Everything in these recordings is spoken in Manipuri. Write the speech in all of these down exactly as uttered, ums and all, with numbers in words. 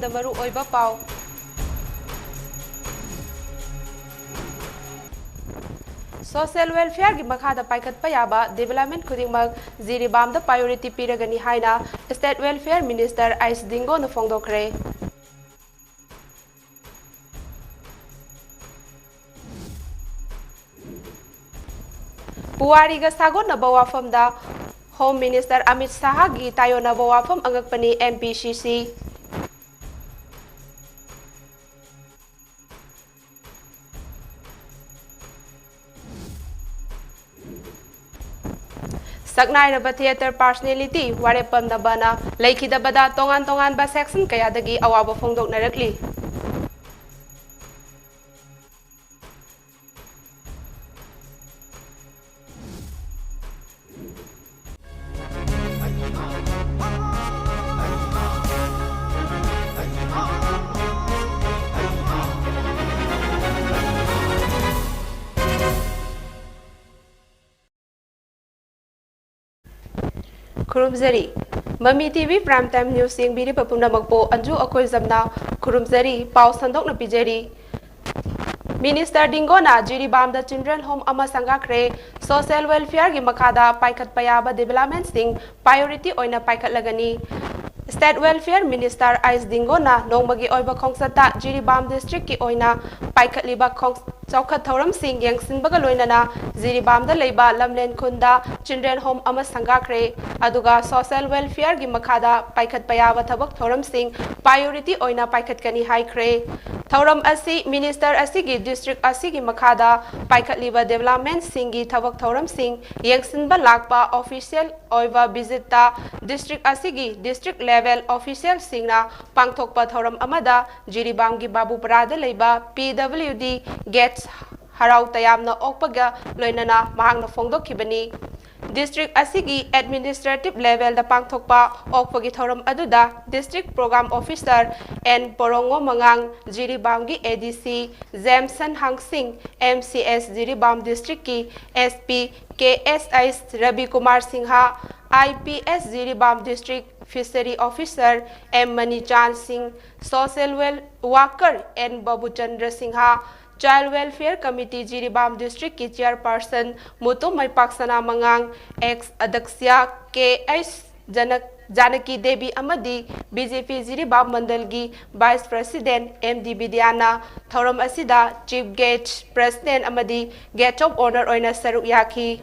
ꯃꯔꯨ ꯑꯣꯏꯕ ꯄꯥꯎ꯫ Social welfare ꯒꯤ ꯃꯈꯥꯗ ꯄꯥꯏꯈꯠꯄ ꯌꯥꯕ development ꯈꯨꯗꯤꯡꯃꯛ ꯖꯤꯔꯤꯕꯥꯝꯗ priority ꯄꯤꯔꯒꯅꯤ ꯍꯥꯏꯅ State Welfare Minister ꯑꯩꯆ ꯗꯤꯡꯒꯣꯅ ꯐꯣꯡꯗꯣꯛꯈ꯭ꯔꯦ꯫ ꯄꯨꯋꯥꯔꯤꯒ ꯁꯥꯒꯣꯟꯅꯕ ꯋꯥꯐꯝꯗ Home Minister ꯑꯃꯤꯠ ꯁꯥꯍꯒꯤ ꯇꯥꯏꯌꯣꯟꯅꯕ ꯋꯥꯐꯝ ꯑꯉꯛꯄꯅꯤ, ꯑꯦꯝ ꯄꯤ ꯁꯤ ꯁꯤ꯫ ꯁꯛꯅꯥꯏꯔꯕ theatre personality ꯋꯥꯔꯦꯞ ꯄꯝꯅꯕꯅ ꯂꯩꯈꯤꯗꯕꯗ ꯇꯣꯉꯥꯟ ꯇꯣꯉꯥꯟꯕ section ꯀꯌꯥꯗꯒꯤ ꯑꯋꯥꯕ ꯐꯣꯡꯗꯣꯛꯅꯔꯛꯂꯤ꯫ ꯈꯨꯔꯨꯝꯖꯔꯤ꯫ ꯃꯃꯤ T V Prime Time News ꯌꯦꯡꯕꯤꯔꯤꯕ ꯄꯨꯝꯅꯃꯛꯄꯨ ꯑꯟꯖꯨ ꯑꯀꯣꯏꯖꯝꯅ ꯈꯨꯔꯨꯝꯖꯔꯤ, ꯄꯥꯎ ꯁꯟꯗꯣꯛꯅ ꯄꯤꯖꯔꯤ꯫ Minister ꯗꯤꯡꯒꯣꯅ ꯖꯤꯔꯤꯕꯥꯝꯗ children home ꯑꯃ ꯁꯪꯒꯥꯈ꯭ꯔꯦ꯫ Social welfare ꯒꯤ ꯃꯈꯥꯗ ꯄꯥꯏꯈꯠꯄ ꯌꯥꯕ development ꯁꯤꯡ priority ꯑꯣꯏꯅ ꯄꯥꯏꯈꯠꯂꯒꯅꯤ꯫ State Welfare Minister ꯑꯩꯆ ꯗꯤꯡꯒꯣꯅ ꯅꯣꯡꯃꯒꯤ ꯑꯣꯏꯕ ꯈꯣꯡꯆꯠꯇ ꯖꯤꯔꯤꯕꯥꯝ district ꯀꯤ ꯑꯣꯏꯅ ꯄꯥꯏꯈꯠꯂꯤꯕ ꯈꯣꯡ-, ꯆꯥꯎꯈꯠ ꯊꯧꯔꯝꯁꯤꯡ ꯌꯦꯡꯁꯤꯟꯕꯒ ꯂꯣꯏꯅꯅ ꯖꯤꯔꯤꯕꯥꯝꯗ ꯂꯩꯕ ꯂꯝꯂꯦꯟ ꯈꯨꯟꯗ children home ꯑꯃ ꯁꯪꯒꯥꯈ꯭ꯔꯦ꯫ ꯑꯗꯨꯒ social welfare ꯒꯤ ꯃꯈꯥꯗ ꯄꯥꯏꯈꯠꯄ ꯌꯥꯕ ꯊꯕꯛ ꯊꯧꯔꯝꯁꯤꯡ priority ꯑꯣꯏꯅ ꯄꯥꯏꯈꯠꯀꯅꯤ ꯍꯥꯏꯈ꯭ꯔꯦ꯫ ꯊꯧꯔꯝ ꯑꯁꯤ minister ꯑꯁꯤꯒꯤ district ꯑꯁꯤꯒꯤ ꯃꯈꯥꯗ ꯄꯥꯏꯈꯠꯂꯤꯕ development ꯁꯤꯡꯒꯤ ꯊꯕꯛ ꯊꯧꯔꯝꯁꯤꯡ ꯌꯦꯡꯁꯤꯟꯕ ꯂꯥꯛꯄ official ꯑꯣꯏꯕ visit ꯇ district ꯑꯁꯤꯒꯤ district level official ꯁꯤꯡꯅ ꯄꯥꯡꯊꯣꯛꯄ ꯊꯧꯔꯝ ꯑꯃꯗ ꯖꯤꯔꯤꯕꯥꯝꯒꯤ ꯕꯥꯕꯨꯄꯔꯥꯗ ꯂꯩꯕ ꯄꯤ ꯗꯕ꯭ꯂꯤꯎ ꯗꯤ gates ꯍꯔꯥꯎ ꯇꯌꯥꯝꯅ ꯑꯣꯛꯄꯒ ꯂꯣꯏꯅꯅ ꯃꯍꯥꯛꯅ ꯐꯣꯡꯗꯣꯛꯈꯤꯕꯅꯤ꯫ District ꯑꯁꯤꯒꯤ administrative level ꯗ ꯄꯥꯡꯊꯣꯛꯄ ꯑꯣꯛꯄꯒꯤ ꯊꯧꯔꯝ ꯑꯗꯨꯗ district program officer N Porongo ꯃꯉꯥꯡ, ꯖꯤꯔꯤꯕꯥꯝꯒꯤ ꯑꯦ ꯗꯤ ꯁꯤ ꯖꯦꯝꯁꯟ ꯍꯥꯡꯁꯤꯡ, M C S Jiribam district ꯀꯤ S P K S H Rabikumar Singh, I P S Jiribam district Fishery Officer M Manichan Singh, Social Wel- Worker N Babuchandra Singha, Child Welfare Committee Jiribam District ki Chairperson Mutum Maipaksana Mangang, Ex Adaksia K H Janak- Janaki Devi amadi B J P Jiribam Mandalgi Vice President M D Bidyana ꯊꯧꯔꯝ ꯑꯁꯤꯗ Chief Guest, President ꯑꯃꯗꯤ Guest of Honour ꯑꯣꯏꯅ ꯁꯔꯨꯛ ꯌꯥꯈꯤ꯫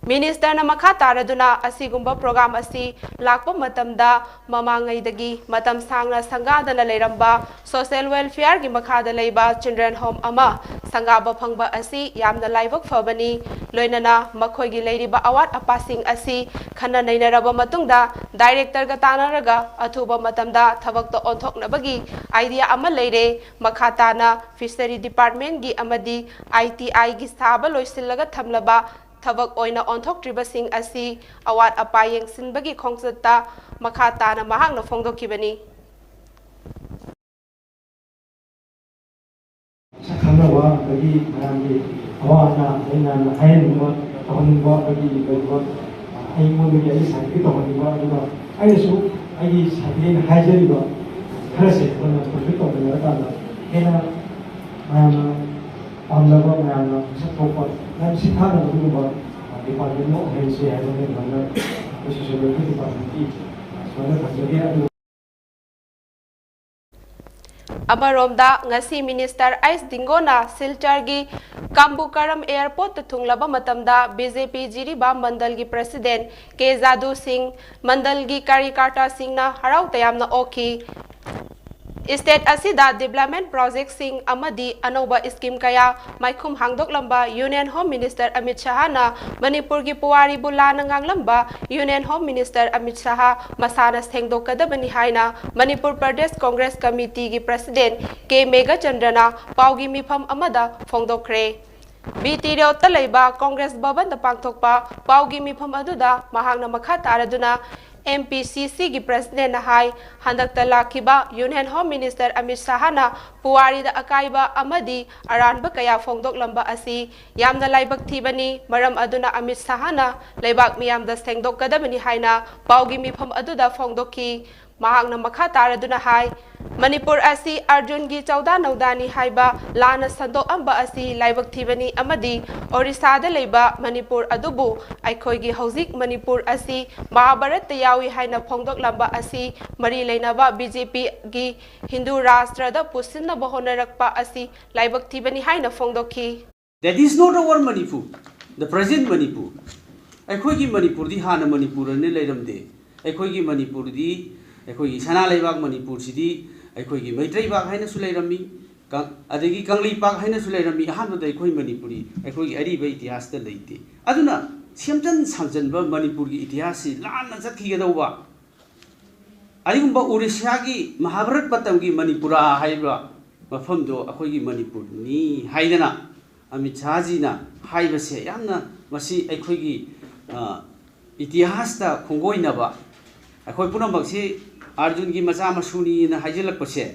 Ministerꯅ ꯃꯈꯥ ꯇꯥꯔꯗꯨꯅ ꯑꯁꯤꯒꯨꯝꯕ program ꯑꯁꯤ ꯂꯥꯛꯄ ꯃꯇꯝꯗ ꯃꯃꯥꯡꯉꯩꯗꯒꯤ ꯃꯇꯝ ꯁꯥꯡꯅ ꯁꯪꯒꯥꯗꯅ ꯂꯩꯔꯝꯕ Social Welfareꯒꯤ ꯃꯈꯥꯗ ꯂꯩꯕ Children Home ꯑꯃ ꯁꯪꯒꯥꯕ ꯐꯪꯕ ꯑꯁꯤ ꯌꯥꯝꯅ ꯂꯥꯏꯕꯛ ꯐꯕꯅꯤ꯫ ꯂꯣꯏꯅꯅ ꯃꯈꯣꯏꯒꯤ ꯂꯩꯔꯤꯕ ꯑꯋꯥꯠ ꯑꯄꯥꯁꯤꯡ ꯑꯁꯤ ꯈꯟꯅ ꯅꯩꯅꯔꯕ ꯃꯇꯨꯡꯗ Directorꯒ ꯇꯥꯟꯅꯔꯒ ꯑꯊꯨꯕ ꯃꯇꯝꯗ ꯊꯕꯛꯇ ꯑꯣꯟꯊꯣꯛꯅꯕꯒꯤ idea ꯑꯃ ꯂꯩꯔꯦ꯫ ꯃꯈꯥ ꯇꯥꯅ Fishery Departmentꯒꯤ ꯑꯃꯗꯤ I T Iꯒꯤ ꯁꯥꯕ ꯂꯣꯏꯁꯤꯜꯂꯒ ꯊꯝꯂꯕ ꯊꯕꯛ ꯑꯣꯏꯅ ꯑꯣꯟꯊꯣꯛꯇ꯭ꯔꯤꯕꯁꯤꯡ ꯑꯁꯤ ꯑꯋꯥꯠ ꯑꯄꯥ ꯌꯦꯡꯁꯤꯟꯕꯒꯤ ꯈꯣꯡꯆꯠꯇ ꯃꯈꯥ ꯇꯥꯅ ꯃꯍꯥꯛꯅ ꯐꯣꯡꯗꯣꯛꯈꯤꯕꯅꯤ꯫ ꯁꯛ ꯈꯪꯅꯕ ꯑꯗꯒꯤ ꯃꯌꯥꯝꯒꯤ ꯑꯋꯥ ꯑꯅꯥ ꯑꯗꯩ ꯃꯌꯥꯝꯅ ꯍꯥꯏꯍꯟꯅꯤꯡꯕ ꯇꯧꯍꯟꯅꯤꯡꯕ ꯑꯩꯈꯣꯏꯒꯤ ꯂꯩꯔꯤꯕ ꯑꯩꯉꯣꯟꯗꯒꯤ ꯑꯩꯒꯤ ꯁꯥꯏꯠꯇꯒꯤ ꯇꯧꯍꯟꯅꯤꯡꯕ ꯑꯗꯨꯒ ꯑꯩꯅꯁꯨ ꯑꯩꯒꯤ ꯁꯥꯏꯠꯇꯒꯤ ꯑꯩꯅ ꯍꯥꯏꯖꯔꯤꯕ ꯈꯔꯁꯦ ꯑꯩꯈꯣꯏꯅ ꯐꯨꯜꯐꯤꯜ ꯇꯧꯃꯤꯟꯅꯔꯀꯥꯟꯗ ꯍꯦꯟꯅ ꯃꯌꯥꯝꯅ ꯄꯥꯝꯅꯕ ꯃꯌꯥꯝꯅ ꯃꯁꯛ ꯊꯣꯛꯄ ꯃꯌꯥꯝ ꯁꯤꯡꯊꯥꯅꯕ ꯑꯗꯨꯒꯨꯝꯕ ꯗꯤꯄꯥꯔꯠꯃꯦꯟ ꯑꯃ ꯑꯣꯏꯍꯟꯁꯤ ꯍꯥꯏꯕ ꯑꯩꯈꯣꯏ ꯑꯗꯨꯃꯥꯏꯅ ꯑꯩꯈꯣꯏ ꯁꯣꯁꯤꯌꯣ ꯋꯦꯜꯐꯤꯌꯔ ꯗꯤꯄꯥꯔꯠꯃꯦꯟꯒꯤ ꯁꯨꯃꯥꯏꯅ ꯊꯝꯖꯒꯦ꯫ ꯑꯗꯨꯒ ꯑꯃꯔꯣꯝꯗ ꯉꯁꯤ Minister ꯑꯩꯆ ꯗꯤꯡꯒꯣꯅ ꯁꯤꯜꯆꯔꯒꯤ ꯀꯥꯝꯕꯨꯀꯔꯝ Airportꯇ ꯊꯨꯡꯂꯕ ꯃꯇꯝꯗ B J P Jiribam ꯃꯟꯗꯜꯒꯤ President ꯀꯦ ꯖꯥꯗꯨ ꯁꯤꯡ, ꯃꯟꯗꯜꯒꯤ ꯀꯥꯔꯤꯀꯥꯔꯇꯥꯁꯤꯡꯅ ꯍꯔꯥꯎ ꯇꯌꯥꯝꯅ ꯑꯣꯛꯈꯤ꯫ State ꯑꯁꯤꯗ development projectꯁꯤꯡ ꯑꯃꯗꯤ ꯑꯅꯧꯕ scheme ꯀꯌꯥ ꯃꯥꯏꯈꯨꯝ ꯍꯥꯡꯗꯣꯛꯂꯝꯕ Union Home Minister ꯑꯃꯤꯠ ꯁꯍꯥꯅ ꯃꯅꯤꯄꯨꯔꯒꯤ ꯄꯨꯋꯥꯔꯤꯕꯨ ꯂꯥꯟꯅ ꯉꯥꯡꯂꯝꯕ Union Home Minister ꯑꯃꯤꯠ ꯁꯍꯥ ꯃꯁꯥꯅ ꯁꯦꯡꯗꯣꯛꯀꯗꯕꯅꯤ ꯍꯥꯏꯅ ꯃꯅꯤꯄꯨꯔ ꯄ꯭ꯔꯗꯦꯁ ꯀꯣꯡꯒ꯭ꯔꯦꯁ ꯀꯃꯤꯇꯤꯒꯤ President ꯀꯦ ꯃꯦꯘꯆꯟꯗ꯭ꯔꯅ ꯄꯥꯎꯒꯤ ꯃꯤꯐꯝ ꯑꯃꯗ ꯐꯣꯡꯗꯣꯛꯈ꯭ꯔꯦ꯫ B T Roadꯇ ꯂꯩꯕ ꯀꯣꯡꯒ꯭ꯔꯦꯁ ꯚꯕꯟꯗ ꯄꯥꯡꯊꯣꯛꯄ ꯄꯥꯎꯒꯤ ꯃꯤꯐꯝ ꯑꯗꯨꯗ ꯃꯍꯥꯛꯅ ꯃꯈꯥ ꯇꯥꯔꯗꯨꯅ ꯑꯦꯝ ꯄꯤ ꯁꯤ ꯁꯤꯒꯤ ꯄ꯭ꯔꯁꯤꯗꯦꯟꯅ ꯍꯥꯏ, ꯍꯟꯗꯛꯇ ꯂꯥꯛꯈꯤꯕ ꯌꯨꯅꯤꯌꯟ ꯍꯣꯝ ꯃꯤꯅꯤꯁꯇꯔ ꯑꯃꯤꯠ ꯁꯥꯍꯅ ꯄꯨꯋꯥꯔꯤꯗ ꯑꯀꯥꯏꯕ ꯑꯃꯗꯤ ꯑꯔꯥꯟꯕ ꯀꯌꯥ ꯐꯣꯡꯗꯣꯛꯂꯝꯕ ꯑꯁꯤ ꯌꯥꯝꯅ ꯂꯥꯏꯕꯛ ꯊꯤꯕꯅꯤ꯫ ꯃꯔꯝ ꯑꯗꯨꯅ ꯑꯃꯤꯠ ꯁꯥꯍꯅ ꯂꯩꯕꯥꯛ ꯃꯤꯌꯥꯝꯗ ꯁꯦꯡꯗꯣꯛꯀꯗꯕꯅꯤ ꯍꯥꯏꯅ ꯄꯥꯎꯒꯤ ꯃꯤꯐꯝ ꯑꯗꯨꯗ ꯐꯣꯡꯗꯣꯛꯈꯤ꯫ ꯃꯍꯥꯛꯅ ꯃꯈꯥ ꯇꯥꯔꯗꯨꯅ ꯍꯥꯏ, ꯃꯅꯤꯄꯨꯔ ꯑꯁꯤ ꯑꯔꯖꯨꯟꯒꯤ ꯆꯧꯗꯥ ꯅꯧꯗꯥꯅꯤ ꯍꯥꯏꯕ ꯂꯥꯟꯅ ꯁꯟꯗꯣꯛꯂꯝꯕ ꯑꯁꯤ ꯂꯥꯏꯕꯛ ꯊꯤꯕꯅꯤ ꯑꯃꯗꯤ ꯑꯣꯔꯤꯁꯥꯗ ꯂꯩꯕ ꯃꯅꯤꯄꯨꯔ ꯑꯗꯨꯕꯨ ꯑꯩꯈꯣꯏꯒꯤ ꯍꯧꯖꯤꯛ ꯃꯅꯤꯄꯨꯔ ꯑꯁꯤ ꯃꯍꯥꯚꯥꯔꯠꯇ ꯌꯥꯎꯏ ꯍꯥꯏꯅ ꯐꯣꯡꯗꯣꯛꯂꯝꯕ ꯑꯁꯤ ꯃꯔꯤ ꯂꯩꯅꯕ ꯕꯤ ꯖꯦ ꯄꯤꯒꯤ ꯍꯤꯟꯗꯨ ꯔꯥꯁꯇ꯭ꯔꯗ ꯄꯨꯁꯤꯟꯅꯕ ꯍꯣꯠꯅꯔꯛꯄ ꯑꯁꯤ ꯂꯥꯏꯕꯛ ꯊꯤꯕꯅꯤ ꯍꯥꯏꯅ ꯐꯣꯡꯗꯣꯛꯈꯤ꯫ That is not our Manipur, the present Manipur. ꯑꯩꯈꯣꯏꯒꯤ ꯃꯅꯤꯄꯨꯔꯗꯤ ꯍꯥꯟꯅ ꯃꯅꯤꯄꯨꯔ ꯑꯅ ꯂꯩꯔꯝꯗꯦ꯫ ꯑꯩꯈꯣꯏꯒꯤ ꯃꯅꯤꯄꯨꯔꯗꯤ, ꯑꯩꯈꯣꯏꯒꯤ ꯁꯅꯥ ꯂꯩꯕꯥꯛ ꯃꯅꯤꯄꯨꯔꯁꯤꯗꯤ ꯑꯩꯈꯣꯏꯒꯤ ꯃꯩꯇ꯭ꯔꯩꯕꯥꯛ ꯍꯥꯏꯅꯁꯨ ꯂꯩꯔꯝꯃꯤ, ꯀ-, ꯑꯗꯒꯤ ꯀꯪꯂꯩꯄꯥꯛ ꯍꯥꯏꯅꯁꯨ ꯂꯩꯔꯝꯃꯤ꯫ ꯑꯍꯥꯟꯕꯗ ꯑꯩꯈꯣꯏ ꯃꯅꯤꯄꯨꯔꯤ ꯑꯩꯈꯣꯏꯒꯤ ꯑꯔꯤꯕ ꯏꯇꯤꯍꯥꯁꯇ ꯂꯩꯇꯦ꯫ ꯑꯗꯨꯅ ꯁꯦꯝꯖꯟ ꯁꯥꯖꯟꯕ ꯃꯅꯤꯄꯨꯔꯒꯤ ꯏꯇꯤꯍꯥꯁꯁꯤ ꯂꯥꯟꯅ ꯆꯠꯈꯤꯒꯗꯧꯕ, ꯑꯗꯨꯒꯨꯝꯕ ꯎꯔꯤꯁ꯭ꯌꯥꯒꯤ ꯃꯍꯥꯚꯥꯔꯠ ꯃꯇꯝꯒꯤ ꯃꯅꯤꯄꯨꯔꯥ ꯍꯥꯏꯕ ꯃꯐꯝꯗꯣ ꯑꯩꯈꯣꯏꯒꯤ ꯃꯅꯤꯄꯨꯔꯅꯤ ꯍꯥꯏꯗꯅ ꯑꯃꯤꯠ ꯁꯥꯍꯖꯤꯅ ꯍꯥꯏꯕꯁꯦ ꯌꯥꯝꯅ, ꯃꯁꯤ ꯑꯩꯈꯣꯏꯒꯤ, ꯑ, ꯏꯇꯤꯍꯥꯁꯇ ꯈꯣꯡꯒꯣꯏꯅꯕ, ꯑꯩꯈꯣꯏ ꯄꯨꯝꯅꯃꯛꯁꯤ ꯑꯥꯔꯖꯨꯟꯒꯤ ꯃꯆꯥ ꯃꯁꯨꯅꯤꯅ ꯍꯥꯏꯖꯤꯜꯂꯛꯄꯁꯦ,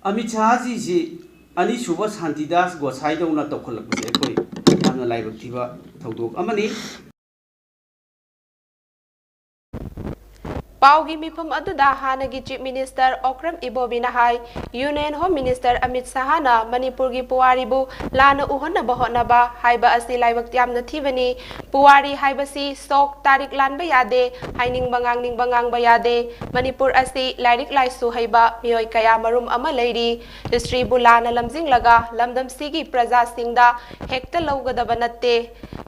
ꯑꯃꯤꯠ ꯁꯥꯍꯖꯤꯁꯤ ꯑꯅꯤꯁꯨꯕ ꯁꯥꯟꯇꯤꯗꯥꯁ ꯒꯣꯁꯥꯏꯗꯧꯅ ꯇꯧꯈꯠꯂꯛꯄꯁꯦ ꯑꯩꯈꯣꯏ ꯌꯥꯝꯅ ꯂꯥꯏꯕꯛ ꯊꯤꯕ ꯊꯧꯗꯣꯛ ꯑꯃꯅꯤ꯫ ꯄꯥꯎꯒꯤ ꯃꯤꯐꯝ ꯑꯗꯨꯗ ꯍꯥꯟꯅꯒꯤ ꯆꯤꯐ ꯃꯤꯅꯤꯁꯇꯔ ꯑꯣꯀ꯭ꯔꯝ ꯏꯕꯣꯕꯤꯅ ꯍꯥꯏ, ꯌꯨꯅꯤꯌꯟ ꯍꯣꯝ ꯃꯤꯅꯤꯁꯇꯔ ꯑꯃꯤꯠ ꯁꯥꯍꯅ ꯃꯅꯤꯄꯨꯔꯒꯤ ꯄꯨꯋꯥꯔꯤꯕꯨ ꯂꯥꯟꯅ ꯎꯍꯟꯅꯕ ꯍꯣꯠꯅꯕ ꯍꯥꯏꯕ ꯑꯁꯤ ꯂꯥꯏꯕꯛ ꯌꯥꯝꯅ ꯊꯤꯕꯅꯤ꯫ ꯄꯨꯋꯥꯔꯤ ꯍꯥꯏꯕꯁꯤ ꯁꯣꯛ ꯇꯥꯔꯤꯛ ꯂꯥꯟꯕ ꯌꯥꯗꯦ, ꯍꯥꯏꯅꯤꯡꯕ ꯉꯥꯡꯅꯤꯡꯕ ꯉꯥꯡꯕ ꯌꯥꯗꯦ꯫ ꯃꯅꯤꯄꯨꯔ ꯑꯁꯤ ꯂꯥꯏꯔꯤꯛ ꯂꯥꯏꯁꯨ ꯍꯩꯕ ꯃꯤꯑꯣꯏ ꯀꯌꯥ ꯃꯔꯨꯝ ꯑꯃ ꯂꯩꯔꯤ꯫ ꯍꯤꯁꯇ꯭ꯔꯤꯕꯨ ꯂꯥꯟꯅ ꯂꯝꯖꯤꯡꯂꯒ ꯂꯝꯗꯝꯁꯤꯒꯤ ꯄ꯭ꯔꯖꯥꯁꯤꯡꯗ ꯍꯦꯛꯇ ꯂꯧꯒꯗꯕ ꯅꯠꯇꯦ꯫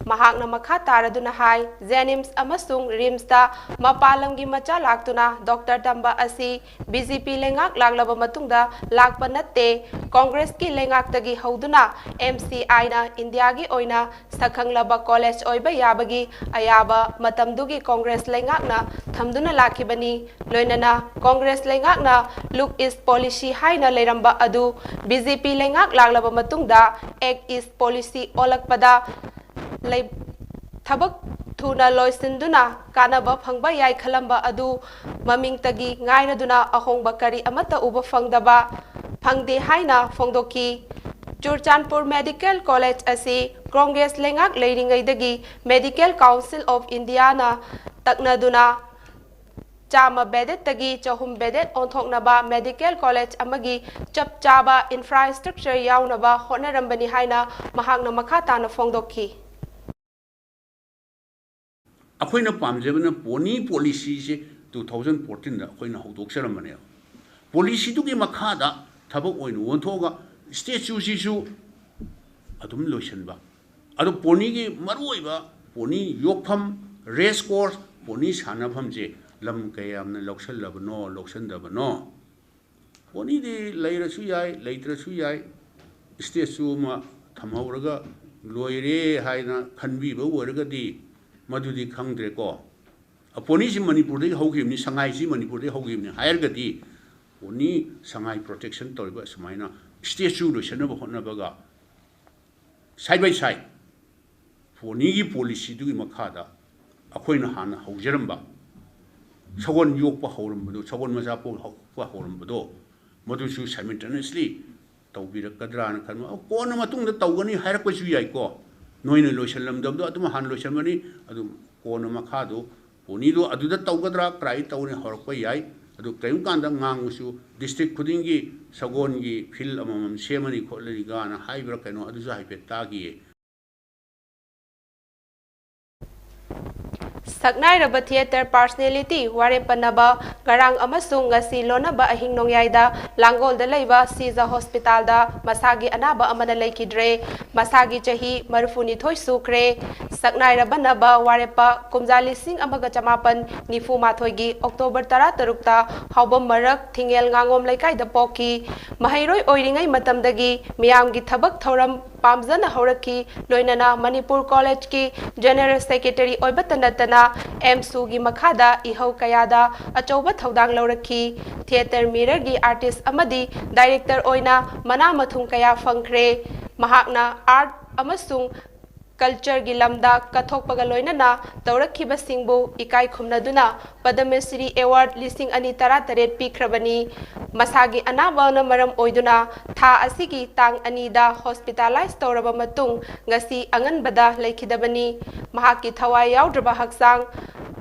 ꯃꯍꯥꯛꯅ ꯃꯈꯥ ꯇꯥꯔꯗꯨꯅ ꯍꯥꯏ, ꯖꯦꯅꯤꯝꯁ ꯑꯃꯁꯨꯡ ꯔꯤꯝꯁꯇ ꯃꯄꯥꯟ ꯂꯝꯒꯤ ꯃꯆꯥ ꯂꯥꯛꯇꯨꯅ ꯗꯣꯛꯇꯔ ꯇꯝꯕ ꯑꯁꯤ ꯕꯤ ꯖꯦ ꯄꯤ ꯂꯩꯉꯥꯛ ꯂꯥꯛꯂꯕ ꯃꯇꯨꯡꯗ ꯂꯥꯛꯄ ꯅꯠꯇꯦ꯫ ꯀꯣꯡꯒ꯭ꯔꯦꯁꯀꯤ ꯂꯩꯉꯥꯛꯇꯒꯤ ꯍꯧꯗꯨꯅ ꯑꯦꯝ ꯁꯤ ꯑꯥꯏꯅ ꯏꯟꯗꯤꯌꯥꯒꯤ ꯑꯣꯏꯅ ꯁꯛꯈꯪꯂꯕ ꯀꯣꯂꯦꯖ ꯑꯣꯏꯕ ꯌꯥꯕꯒꯤ ꯑꯌꯥꯕ ꯃꯇꯝꯗꯨꯒꯤ ꯀꯣꯡꯒ꯭ꯔꯦꯁ ꯂꯩꯉꯥꯛꯅ ꯊꯝꯗꯨꯅ ꯂꯥꯛꯈꯤꯕꯅꯤ꯫ ꯂꯣꯏꯅꯅ ꯀꯣꯡꯒ꯭ꯔꯦꯁ ꯂꯩꯉꯥꯛꯅ ꯂꯨꯛ ꯏꯁ ꯄꯣꯂꯤꯁꯤ ꯍꯥꯏꯅ ꯂꯩꯔꯝꯕ ꯑꯗꯨ ꯕꯤ ꯖꯦ ꯄꯤ ꯂꯩꯉꯥꯛ ꯂꯥꯛꯂꯕ ꯃꯇꯨꯡꯗ ꯑꯦꯛ ꯏꯁ ꯄꯣꯂꯤꯁꯤ ꯑꯣꯜꯂꯛꯄꯗ ꯂꯩ-, ꯊꯕꯛ ꯊꯨꯅ ꯂꯣꯏꯁꯤꯟꯗꯨꯅ ꯀꯥꯟꯅꯕ ꯐꯪꯕ ꯌꯥꯏ ꯈꯜꯂꯝꯕ ꯑꯗꯨ ꯃꯃꯤꯡꯇꯒꯤ ꯉꯥꯏꯔꯗꯨꯅ ꯑꯍꯣꯡꯕ ꯀꯔꯤ ꯑꯃꯠꯇ ꯎꯕ ꯐꯪꯗꯕ, ꯐꯪꯗꯦ ꯍꯥꯏꯅ ꯐꯣꯡꯗꯣꯛꯈꯤ꯫ ꯆꯨꯔꯆꯥꯟꯄꯨꯔ ꯃꯦꯗꯤꯀꯦꯜ ꯀꯣꯂꯦꯖ ꯑꯁꯤ ꯀꯣꯡꯒ꯭ꯔꯦꯁ ꯂꯩꯉꯥꯛ ꯂꯩꯔꯤꯉꯩꯗꯒꯤ ꯃꯦꯗꯤꯀꯦꯜ ꯀꯥꯎꯟꯁꯤꯜ ꯑꯣꯐ ꯏꯟꯗꯤꯌꯥꯅ ꯇꯛꯅꯗꯨꯅ ꯆꯥꯝꯃ ꯕꯦꯗꯦꯠꯇꯒꯤ ꯆꯍꯨꯝ ꯕꯦꯗꯦꯠ ꯑꯣꯟꯊꯣꯛꯅꯕ ꯃꯦꯗꯤꯀꯦꯜ ꯀꯣꯂꯦꯖ ꯑꯃꯒꯤ ꯆꯞ ꯆꯥꯕ ꯏꯟꯐ꯭ꯔꯥꯁ꯭ꯇ꯭ꯔꯛꯆꯔ ꯌꯥꯎꯅꯕ ꯍꯣꯠꯅꯔꯝꯕꯅꯤ ꯍꯥꯏꯅ ꯃꯍꯥꯛꯅ ꯃꯈꯥ ꯇꯥꯅ ꯐꯣꯡꯗꯣꯛꯈꯤ꯫ ꯑꯩꯈꯣꯏꯅ ꯄꯥꯝꯖꯕꯅ ꯄꯣꯅꯤ ꯄꯣꯂꯤꯁꯤꯁꯦ ꯇꯨ ꯊꯥꯎꯖꯟ ꯐꯣꯔꯇꯤꯟꯗ ꯑꯩꯈꯣꯏꯅ ꯍꯧꯗꯣꯛꯆꯔꯝꯕꯅꯦꯕ꯫ ꯄꯣꯂꯤꯁꯤꯗꯨꯒꯤ ꯃꯈꯥꯗ ꯊꯕꯛ ꯑꯣꯏꯅ ꯑꯣꯟꯊꯣꯛꯑꯒ ꯁ꯭ꯇꯦꯆꯨꯁꯤꯁꯨ ꯑꯗꯨꯝ ꯂꯣꯏꯁꯤꯟꯕ꯫ ꯑꯗꯣ ꯄꯣꯅꯤꯒꯤ ꯃꯔꯨꯑꯣꯏꯕ ꯄꯣꯅꯤ ꯌꯣꯛꯐꯝ, ꯔꯦꯁ ꯀꯣꯔꯁ, ꯄꯣꯅꯤ ꯁꯥꯟꯅꯐꯝꯁꯦ ꯂꯝ ꯀꯌꯥꯝꯅ ꯂꯧꯁꯜꯂꯕꯅꯣ, ꯂꯧꯁꯟꯗꯕꯅꯣ? ꯄꯣꯅꯤꯗꯤ ꯂꯩꯔꯁꯨ ꯌꯥꯏ, ꯂꯩꯇ꯭ꯔꯁꯨ ꯌꯥꯏ, ꯁ꯭ꯇꯦꯆꯨ ꯑꯃ ꯊꯝꯍꯧꯔꯒ ꯂꯣꯏꯔꯦ ꯍꯥꯏꯅ ꯈꯟꯕꯤꯕ ꯑꯣꯏꯔꯒꯗꯤ ꯃꯗꯨꯗꯤ ꯈꯪꯗ꯭ꯔꯦꯀꯣ꯫ ꯄꯣꯅꯤꯁꯤ ꯃꯅꯤꯄꯨꯔꯗꯒꯤ ꯍꯧꯈꯤꯕꯅꯤ, ꯁꯉꯥꯏꯁꯤ ꯃꯅꯤꯄꯨꯔꯗꯒꯤ ꯍꯧꯈꯤꯕꯅꯤ ꯍꯥꯏꯔꯒꯗꯤ ꯄꯣꯅꯤ ꯁꯉꯥꯏ ꯄ꯭ꯔꯣꯇꯦꯛꯁꯟ ꯇꯧꯔꯤꯕ ꯁꯨꯃꯥꯏꯅ ꯁ꯭ꯇꯦꯆꯨ ꯂꯣꯏꯁꯟꯅꯕ ꯍꯣꯠꯅꯕꯒ side by side ꯄꯣꯅꯤꯒꯤ ꯄꯣꯂꯤꯁꯤꯗꯨꯒꯤ ꯃꯈꯥꯗ ꯑꯩꯈꯣꯏꯅ ꯍꯥꯟꯅ ꯍꯧꯖꯔꯝꯕ ꯁꯒꯣꯜ ꯌꯣꯛꯄ ꯍꯧꯔꯝꯕꯗꯣ, ꯁꯒꯣꯜ ꯃꯆꯥ ꯄꯣꯛꯄ ꯍꯧꯔꯝꯕꯗꯣ, ꯃꯗꯨꯁꯨ simultaneously ꯇꯧꯕꯤꯔꯛꯀꯗ꯭ꯔꯥꯅ ꯈꯟꯕ꯫ ꯑ, ꯀꯣꯟꯅ ꯃꯇꯨꯡꯗ ꯇꯧꯒꯅꯤ ꯍꯥꯏꯔꯛꯄꯁꯨ ꯌꯥꯏꯀꯣ꯫ ꯅꯣꯏꯅ ꯂꯣꯏꯁꯤꯜꯂꯝꯗꯕꯗꯣ ꯑꯗꯨꯝ ꯍꯥꯟꯅ ꯂꯣꯏꯁꯤꯟꯕꯅꯤ꯫ ꯑꯗꯨ ꯀꯣꯟꯅ ꯃꯈꯥꯗꯣ ꯄꯣꯅꯤꯗꯣ ꯑꯗꯨꯗ ꯇꯧꯒꯗ꯭ꯔꯥ, ꯀꯔꯥꯏ ꯇꯧꯅꯤ ꯍꯧꯔꯛꯄ ꯌꯥꯏ꯫ ꯑꯗꯨ ꯀꯔꯤꯒꯨꯝꯕ ꯀꯥꯟꯗ ꯉꯥꯡꯕꯁꯨ district ꯈꯨꯗꯤꯡꯒꯤ ꯁꯒꯣꯜꯒꯤ field ꯑꯃꯃꯝ ꯁꯦꯝꯃꯅꯤ ꯈꯣꯠꯂꯅꯤꯒꯥꯅ ꯍꯥꯏꯕ꯭ꯔꯥ ꯀꯩꯅꯣ, ꯑꯗꯨꯁꯨ ꯍꯥꯏꯐꯦꯠ ꯇꯥꯈꯤꯌꯦ꯫ ꯁꯛꯅꯥꯏꯔꯕ theatre personality ꯋꯥꯔꯦꯞ ꯄꯟꯅꯕ ꯉꯔꯥꯡ ꯑꯃꯁꯨꯡ ꯉꯁꯤ ꯂꯣꯟꯅꯕ ꯑꯍꯤꯡ ꯅꯣꯡꯌꯥꯏꯗ ꯂꯥꯡꯒꯣꯜꯗ ꯂꯩꯕ ꯁꯤꯖ ꯍꯣꯁꯄꯤꯇꯥꯜꯗ ꯃꯁꯥꯒꯤ ꯑꯅꯥꯕ ꯑꯃꯅ ꯂꯩꯈꯤꯗ꯭ꯔꯦ꯫ ꯃꯁꯥꯒꯤ ꯆꯍꯤ ꯃꯔꯤꯐꯨꯅꯤꯊꯣꯏ ꯁꯨꯈ꯭ꯔꯦ꯫ ꯁꯛꯅꯥꯏꯔꯕꯅꯕ ꯋꯥꯔꯦꯞꯄ ꯀꯨꯝꯖꯥ ꯂꯤꯁꯤꯡ ꯑꯃꯒ ꯆꯃꯥꯄꯟ ꯅꯤꯐꯨ ꯃꯥꯊꯣꯏꯒꯤ October ꯇꯔꯥ ꯇꯔꯨꯛꯇ ꯍꯥꯎꯕꯝ ꯃꯔꯛ ꯊꯤꯡꯉꯦꯜ ꯉꯥꯉꯣꯝ ꯂꯩꯀꯥꯏꯗ ꯄꯣꯛꯈꯤ꯫ ꯃꯍꯩꯔꯣꯏ ꯑꯣꯏꯔꯤꯉꯩ ꯃꯇꯝꯗꯒꯤ ꯃꯤꯌꯥꯝꯒꯤ ꯊꯕꯛ ꯊꯧꯔꯝ ꯄꯥꯝꯖꯅ ꯍꯧꯔꯛꯈꯤ꯫ ꯂꯣꯏꯅꯅ ꯃꯅꯤꯄꯨꯔ ꯀꯣꯂꯦꯖꯀꯤ General Secretary ꯑꯣꯏꯕꯇ ꯅꯠꯇꯅ ꯑꯦꯝꯁꯨꯒꯤ ꯃꯈꯥꯗ ꯏꯍꯧ ꯀꯌꯥꯗ ꯑꯆꯧꯕ ꯊꯧꯗꯥꯡ ꯂꯧꯔꯛꯈꯤ꯫ Theatre mirrorꯒꯤ artist ꯑꯃꯗꯤ director ꯑꯣꯏꯅ ꯃꯅꯥ ꯃꯊꯨꯝ ꯀꯌꯥ ꯐꯪꯈ꯭ꯔꯦ꯫ ꯃꯍꯥꯛꯅ art ꯑꯃꯁꯨꯡ ꯀꯜꯆꯔꯒꯤ ꯂꯝꯗ ꯀꯠꯊꯣꯛꯄꯒ ꯂꯣꯏꯅꯅ ꯇꯧꯔꯛꯈꯤꯕꯁꯤꯡꯕꯨ ꯏꯀꯥꯏ ꯈꯨꯝꯅꯗꯨꯅ ꯄꯗꯃ ꯁ꯭ꯔꯤ ꯑꯦꯋꯥꯔꯗ ꯂꯤꯁꯤꯡ ꯑꯅꯤ ꯇꯔꯥꯇꯔꯦꯠ ꯄꯤꯈ꯭ꯔꯕꯅꯤ꯫ ꯃꯁꯥꯒꯤ ꯑꯅꯥꯕꯅ ꯃꯔꯝ ꯑꯣꯏꯗꯨꯅ ꯊꯥ ꯑꯁꯤꯒꯤ ꯇꯥꯡ ꯑꯅꯤꯗ ꯍꯣꯁꯄꯤꯇꯥꯂꯥꯏꯖ ꯇꯧꯔꯕ ꯃꯇꯨꯡ ꯉꯁꯤ ꯑꯉꯟꯕꯗ ꯂꯩꯈꯤꯗꯕꯅꯤ꯫ ꯃꯍꯥꯛꯀꯤ ꯊꯋꯥꯏ ꯌꯥꯎꯗ꯭ꯔꯕ ꯍꯛꯆꯥꯡ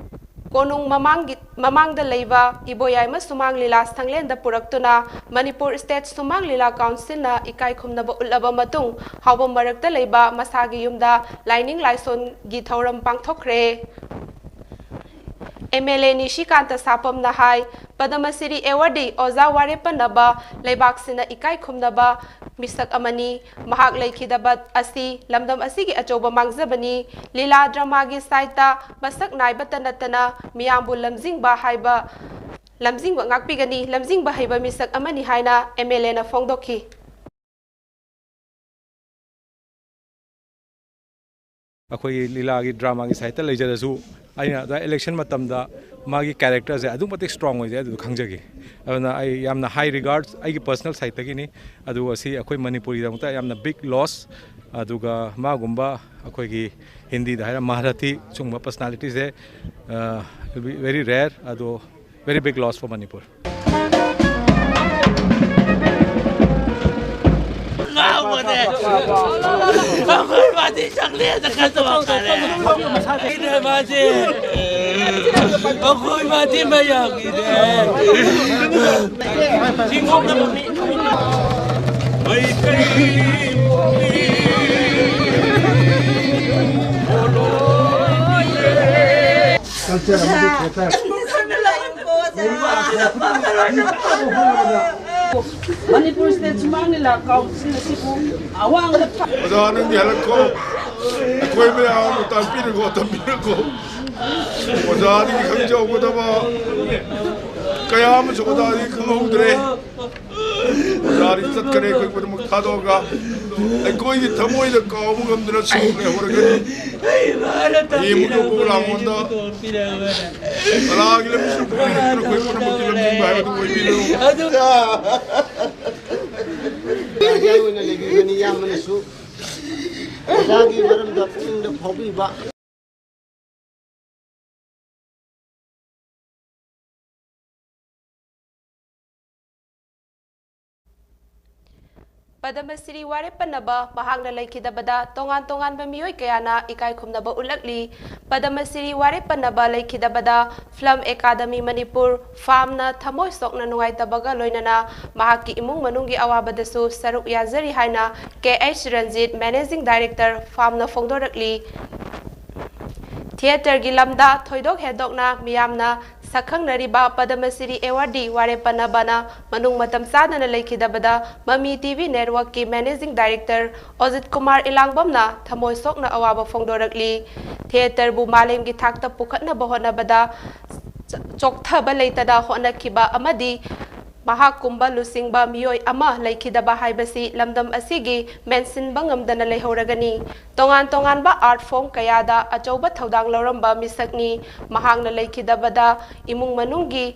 ꯀꯣꯅꯨꯡ ꯃꯃꯥꯡꯒꯤ, ꯃꯃꯥꯡꯗ ꯂꯩꯕ ꯏꯕꯣꯌꯥꯏꯃ ꯁꯨꯃꯥꯡ ꯂꯤꯂꯥ ꯁꯪꯂꯦꯟꯗ ꯄꯨꯔꯛꯇꯨꯅ ꯃꯅꯤꯄꯨꯔ ꯁ꯭ꯇꯦꯠ ꯁꯨꯃꯥꯡ ꯂꯤꯂꯥ ꯀꯥꯎꯟꯁꯤꯜꯅ ꯏꯀꯥꯏ ꯈꯨꯝꯅꯕ ꯎꯠꯂꯕ ꯃꯇꯨꯡ ꯍꯥꯎꯕꯝ ꯃꯔꯛꯇ ꯂꯩꯕ ꯃꯁꯥꯒꯤ ꯌꯨꯝꯗ ꯂꯥꯏꯅꯤꯡ ꯂꯥꯏꯁꯣꯟꯒꯤ ꯊꯧꯔꯝ ꯄꯥꯡꯊꯣꯛꯈ꯭ꯔꯦ꯫ ꯑꯦꯝ ꯑꯦꯜ ꯑꯦ ꯅꯤꯁꯤꯀꯥꯟꯇ ꯁꯥꯄꯝꯅ ꯍꯥꯏ, ꯄꯗꯃ ꯁ꯭ꯔꯤ ꯑꯦꯋꯥꯔꯗꯤ ꯑꯣꯖꯥ ꯋꯥꯔꯦꯞ ꯄꯟꯅꯕ ꯂꯩꯕꯥꯛꯁꯤꯅ ꯏꯀꯥꯏ ꯈꯨꯝꯅꯕ ꯃꯤꯁꯛ ꯑꯃꯅꯤ꯫ ꯃꯍꯥꯛ ꯂꯩꯈꯤꯗꯕ ꯑꯁꯤ ꯂꯝꯗꯝ ꯑꯁꯤꯒꯤ ꯑꯆꯧꯕ ꯃꯥꯡꯖꯕꯅꯤ꯫ ꯂꯤꯂꯥ ꯗ꯭ꯔꯃꯥꯒꯤ ꯁꯥꯏꯠꯇ ꯃꯁꯛ ꯅꯥꯏꯕꯇ ꯅꯠꯇꯅ ꯃꯤꯌꯥꯝꯕꯨ ꯂꯝꯖꯤꯡꯕ ꯍꯥꯏꯕ, ꯂꯝꯖꯤꯡꯕ ꯉꯥꯛꯄꯤꯒꯅꯤ, ꯂꯝꯖꯤꯡꯕ ꯍꯩꯕ ꯃꯤꯁꯛ ꯑꯃꯅꯤ ꯍꯥꯏꯅ ꯑꯦꯝ ꯑꯦꯜ ꯑꯦꯅ ꯐꯣꯡꯗꯣꯛꯈꯤ꯫ ꯑꯩꯈꯣꯏꯒꯤ ꯂꯤꯂꯥꯒꯤ ꯗ꯭ꯔꯃꯥꯒꯤ ꯁꯥꯏꯠꯇ ꯂꯩꯖꯔꯁꯨ, ꯑꯩꯅ ꯑꯗꯨ ꯏꯂꯦꯛꯁꯟ ꯃꯇꯝꯗ ꯃꯥꯒꯤ ꯀꯦꯔꯦꯛꯇꯔꯁꯦ ꯑꯗꯨꯛ ꯃꯇꯤꯛ ꯁ꯭ꯇ꯭ꯔꯣꯡ ꯑꯣꯏꯖꯩ, ꯑꯗꯨꯗꯣ ꯈꯪꯖꯒꯦ꯫ ꯑꯗꯨꯅ ꯑꯩ ꯌꯥꯝꯅ ꯍꯥꯏ ꯔꯤꯒꯥꯔꯗꯁ ꯑꯩꯒꯤ ꯄꯔꯁꯅꯦꯜ ꯁꯥꯏꯠꯇꯒꯤꯅꯤ꯫ ꯑꯗꯨꯒ ꯁꯤ ꯑꯩꯈꯣꯏ ꯃꯅꯤꯄꯨꯔꯤꯗꯃꯛꯇ ꯌꯥꯝꯅ ꯕꯤꯒ ꯂꯣꯁ꯫ ꯑꯗꯨꯒ ꯃꯥꯒꯨꯝꯕ ꯑꯩꯈꯣꯏꯒꯤ ꯍꯤꯟꯗꯤꯗ ꯍꯥꯏꯔ ꯃꯍꯥꯔꯥꯊꯤ ꯁꯤꯒꯨꯝꯕ ꯄꯔꯁꯅꯥꯂꯤꯇꯤꯁꯦ ꯚꯦꯔꯤ ꯔꯦꯌꯔ꯫ ꯑꯗꯣ very big loss for Manipur. ꯉꯥꯎꯕꯅꯦ꯫ ꯑꯩꯈꯣꯏ ꯃꯥꯗꯤ ꯆꯪꯂꯦꯗ ꯈꯟꯗꯣꯛꯈꯔꯦ꯫ ꯏꯅꯦ ꯃꯥꯗꯤ꯫ ꯑꯩꯈꯣꯏ ꯃꯥꯗꯤ ꯃꯌꯥꯝꯒꯤꯅꯦ꯫ ꯃꯩꯇꯩ꯫ ꯀꯜꯆꯔ ꯑꯃꯗꯤ ꯊꯤꯌꯦꯇꯔ꯫ ꯃꯅꯤꯄꯨꯔ ꯁ꯭ꯇꯦꯠ ꯁꯨꯃꯥꯡ ꯂꯤꯂꯥ ꯀꯥꯎꯟꯁꯤꯜ ꯑꯁꯤꯕꯨ ꯑꯋꯥꯡꯕ ꯊꯥꯛ ꯑꯣꯖꯥ, ꯅꯪꯗꯤ ꯍꯜꯂꯛꯈꯣ꯫ ꯑꯩꯈꯣꯏ ꯃꯌꯥꯝꯕꯨ ꯇꯥꯛꯄꯤꯔꯒꯣ, ꯇꯝꯕꯤꯔꯒꯣ꯫ ꯑꯣꯖꯥꯗꯒꯤ ꯈꯪꯖꯍꯧꯒꯗꯕ ꯀꯌꯥ ꯑꯃꯁꯨ ꯑꯣꯖꯥꯗꯒꯤ ꯈꯪꯍꯧꯗ꯭ꯔꯦ꯫ ꯑꯣꯖꯥꯗꯤ ꯆꯠꯈ꯭ꯔꯦ ꯑꯩꯈꯣꯏ ꯄꯨꯝꯅꯃꯛ ꯊꯥꯗꯣꯛꯑꯒ꯫ ꯑꯩꯈꯣꯏꯒꯤ ꯊꯃꯣꯏꯗ ꯀꯥꯎꯕ ꯉꯝꯗꯅ ꯁꯨꯝ ꯂꯩꯍꯧꯔꯒꯅꯤ꯫ ꯍꯌꯦꯡ ꯑꯃꯨꯛ ꯌꯣꯛꯄ ꯂꯥꯡꯕꯗ ꯀꯂꯥꯒꯤ ꯂꯝꯕꯤꯁꯤꯗ ꯄꯨꯛꯅꯤꯡ ꯍꯛꯇꯨꯅ ꯑꯩꯈꯣꯏ ꯄꯨꯝꯅꯃꯛꯀꯤ ꯂꯝꯖꯤꯡꯕ ꯍꯥꯏꯕꯗꯨ ꯑꯣꯏꯕꯤꯔꯣ꯫ ꯑꯣꯖꯥꯒꯤ ꯑꯣꯏꯅ ꯂꯩꯕꯤꯕꯅꯤ, ꯏꯌꯥꯝꯕꯅꯁꯨ꯫ ꯑꯣꯖꯥꯒꯤ ꯃꯔꯝꯗ ꯄꯨꯛꯅꯤꯡꯗ ꯐꯥꯎꯕꯤꯕ꯫ ꯄꯗꯃꯁꯤꯔꯤ ꯋꯥꯔꯦꯞ ꯄꯟꯅꯕ ꯃꯍꯥꯛꯅ ꯂꯩꯈꯤꯗꯕꯗ ꯇꯣꯉꯥꯟ ꯇꯣꯉꯥꯟꯕ ꯃꯤꯑꯣꯏ ꯀꯌꯥꯅ ꯏꯀꯥꯏ ꯈꯨꯝꯅꯕ ꯎꯠꯂꯛꯂꯤ꯫ ꯄꯗꯃꯁꯤꯔꯤ ꯋꯥꯔꯦꯞ ꯄꯟꯅꯕ ꯂꯩꯈꯤꯗꯕꯗ ꯐꯤꯂꯝ ꯑꯦꯀꯥꯗꯃꯤ ꯃꯅꯤꯄꯨꯔ, ꯐꯥꯝꯅ ꯊꯃꯣꯏ ꯁꯣꯛꯅ ꯅꯨꯡꯉꯥꯏꯇꯕꯒ ꯂꯣꯏꯅꯅ ꯃꯍꯥꯛꯀꯤ ꯏꯃꯨꯡ ꯃꯅꯨꯡꯒꯤ ꯑꯋꯥꯕꯗꯁꯨ ꯁꯔꯨꯛ ꯌꯥꯖꯔꯤ ꯍꯥꯏꯅ ꯀꯦ ꯑꯩꯆ ꯔꯟꯖꯤꯠ, ꯃꯦꯅꯦꯖꯤꯡ ꯗꯥꯏꯔꯦꯛꯇꯔ, ꯐꯥꯝꯅ ꯐꯣꯡꯗꯣꯔꯛꯂꯤ꯫ ꯊꯤꯌꯦꯇꯔꯒꯤ ꯂꯝꯗ ꯊꯣꯏꯗꯣꯛ ꯍꯦꯟꯗꯣꯛꯅ ꯃꯤꯌꯥꯝꯅ ꯁꯛꯈꯪꯅꯔꯤꯕ ꯄꯗꯃꯁꯤꯔꯤ ꯑꯦꯋꯥꯔꯗꯤ ꯋꯥꯔꯦꯞ ꯄꯟꯅꯕꯅ ꯃꯅꯨꯡ ꯃꯇꯝ ꯆꯥꯗꯅ ꯂꯩꯈꯤꯗꯕꯗ ꯃꯃꯤ ꯇꯤ ꯚꯤ ꯅꯦꯠꯋꯔꯛꯀꯤ ꯃꯦꯅꯦꯖꯤꯡ ꯗꯥꯏꯔꯦꯛꯇꯔ ꯑꯣꯖꯤꯠ ꯀꯨꯃꯥꯔ ꯏꯂꯥꯡꯕꯝꯅ ꯊꯃꯣꯏ ꯁꯣꯛꯅ ꯑꯋꯥꯕ ꯐꯣꯡꯗꯣꯔꯛꯂꯤ꯫ ꯊꯤꯌꯦꯇꯔꯕꯨ ꯃꯥꯂꯦꯝꯒꯤ ꯊꯥꯛꯇ ꯄꯨꯈꯠꯅꯕ ꯍꯣꯠꯅꯕꯗ ꯆ-, ꯆꯣꯛꯊꯕ ꯂꯩꯇꯅ ꯍꯣꯠꯅꯈꯤꯕ ꯑꯃꯗꯤ ꯃꯍꯥꯛꯀꯨꯝꯕ ꯂꯨꯆꯤꯡꯕ ꯃꯤꯑꯣꯏ ꯑꯃ ꯂꯩꯈꯤꯗꯕ ꯍꯥꯏꯕꯁꯤ ꯂꯝꯗꯝ ꯑꯁꯤꯒꯤ ꯃꯦꯟꯁꯤꯟꯕ ꯉꯝꯗꯅ ꯂꯩꯍꯧꯔꯒꯅꯤ꯫ ꯇꯣꯉꯥꯟ ꯇꯣꯉꯥꯟꯕ ꯑꯥꯔꯠ ꯐꯣꯔꯝ ꯀꯌꯥꯗ ꯑꯆꯧꯕ ꯊꯧꯗꯥꯡ ꯂꯧꯔꯝꯕ ꯃꯤꯁꯛꯅꯤ꯫ ꯃꯍꯥꯛꯅ ꯂꯩꯈꯤꯗꯕꯗ ꯏꯃꯨꯡ ꯃꯅꯨꯡꯒꯤ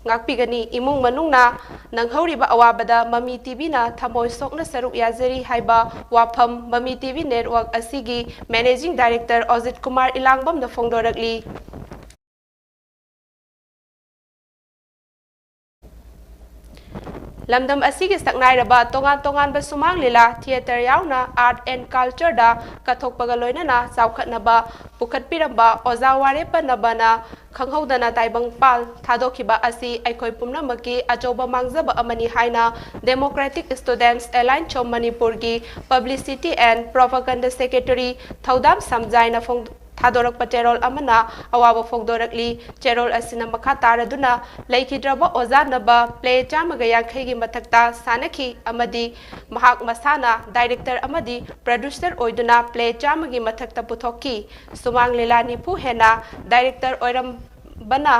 ꯉꯥꯛꯄꯤꯒꯅꯤ꯫ ꯏꯃꯨꯡ ꯃꯅꯨꯡꯅ ꯅꯪꯍꯧꯔꯤꯕ ꯑꯋꯥꯕꯗ ꯃꯃꯤ ꯇꯤ ꯚꯤꯅ ꯊꯃꯣꯏ ꯁꯣꯛꯅ ꯁꯔꯨꯛ ꯌꯥꯖꯔꯤ ꯍꯥꯏꯕ ꯋꯥꯐꯝ ꯃꯃꯤ ꯇꯤ ꯚꯤ ꯅꯦꯠꯋꯔꯛ ꯑꯁꯤꯒꯤ ꯃꯦꯅꯦꯖꯤꯡ ꯗꯥꯏꯔꯦꯛꯇꯔ ꯑꯣꯖꯤꯠ ꯀꯨꯃꯥꯔ ꯏꯂꯥꯡꯕꯝꯅ ꯐꯣꯡꯗꯣꯔꯛꯂꯤ꯫ ꯂꯝꯗꯝ ꯑꯁꯤꯒꯤ ꯁꯛꯅꯥꯏꯔꯕ ꯇꯣꯉꯥꯟ ꯇꯣꯉꯥꯟꯕ ꯁꯨꯃꯥꯡ ꯂꯤꯂꯥ, ꯊꯤꯌꯦꯇꯔ ꯌꯥꯎꯅ ꯑꯥꯔꯠ ꯑꯦꯟ ꯀꯜꯆꯔꯗ ꯀꯠꯊꯣꯛꯄꯒ ꯂꯣꯏꯅꯅ ꯆꯥꯎꯈꯠꯅꯕ ꯄꯨꯈꯠꯄꯤꯔꯝꯕ ꯑꯣꯖꯥ ꯋꯥꯔꯦꯞ ꯄꯟꯅꯕꯅ ꯈꯪꯍꯧꯗꯅ ꯇꯥꯏꯕꯪ ꯄꯥꯜ ꯊꯥꯗꯣꯛꯈꯤꯕ ꯑꯁꯤ ꯑꯩꯈꯣꯏ ꯄꯨꯝꯅꯃꯛꯀꯤ ꯑꯆꯧꯕ ꯃꯥꯡꯖꯕ ꯑꯃꯅꯤ ꯍꯥꯏꯅ Democratic Students Alliance of ꯃꯅꯤꯄꯨꯔꯒꯤ Publicity and Propaganda Secretary ꯊꯧꯗꯥꯝ ꯁꯝꯖꯥꯏꯅ ꯐꯣꯡ-, ꯊꯥꯗꯣꯔꯛꯄ ꯆꯦꯔꯣꯜ ꯑꯃꯅ ꯑꯋꯥꯕ ꯐꯣꯡꯗꯣꯔꯛꯂꯤ꯫ ꯆꯦꯔꯣꯜ ꯑꯁꯤꯅ ꯃꯈꯥ ꯇꯥꯔꯗꯨꯅ ꯂꯩꯈꯤꯗ꯭ꯔꯕ ꯑꯣꯖꯥ ꯅꯕ ꯄ꯭ꯂꯦ ꯆꯥꯝꯃꯒ ꯌꯥꯡꯈꯩꯒꯤ ꯃꯊꯛꯇ ꯁꯥꯟꯅꯈꯤ ꯑꯃꯗꯤ ꯃꯍꯥꯛ ꯃꯁꯥꯅ ꯗꯥꯏꯔꯦꯛꯇꯔ ꯑꯃꯗꯤ ꯄ꯭ꯔꯣꯗ꯭ꯌꯨꯁꯔ ꯑꯣꯏꯗꯨꯅ ꯄ꯭ꯂꯦ ꯆꯥꯝꯃꯒꯤ ꯃꯊꯛꯇ ꯄꯨꯊꯣꯛꯈꯤ꯫ ꯁꯨꯃꯥꯡ ꯂꯤꯂꯥ ꯅꯤꯐꯨ ꯍꯦꯟꯅ ꯗꯥꯏꯔꯦꯛꯇꯔ ꯑꯣꯏꯔꯝꯕꯅ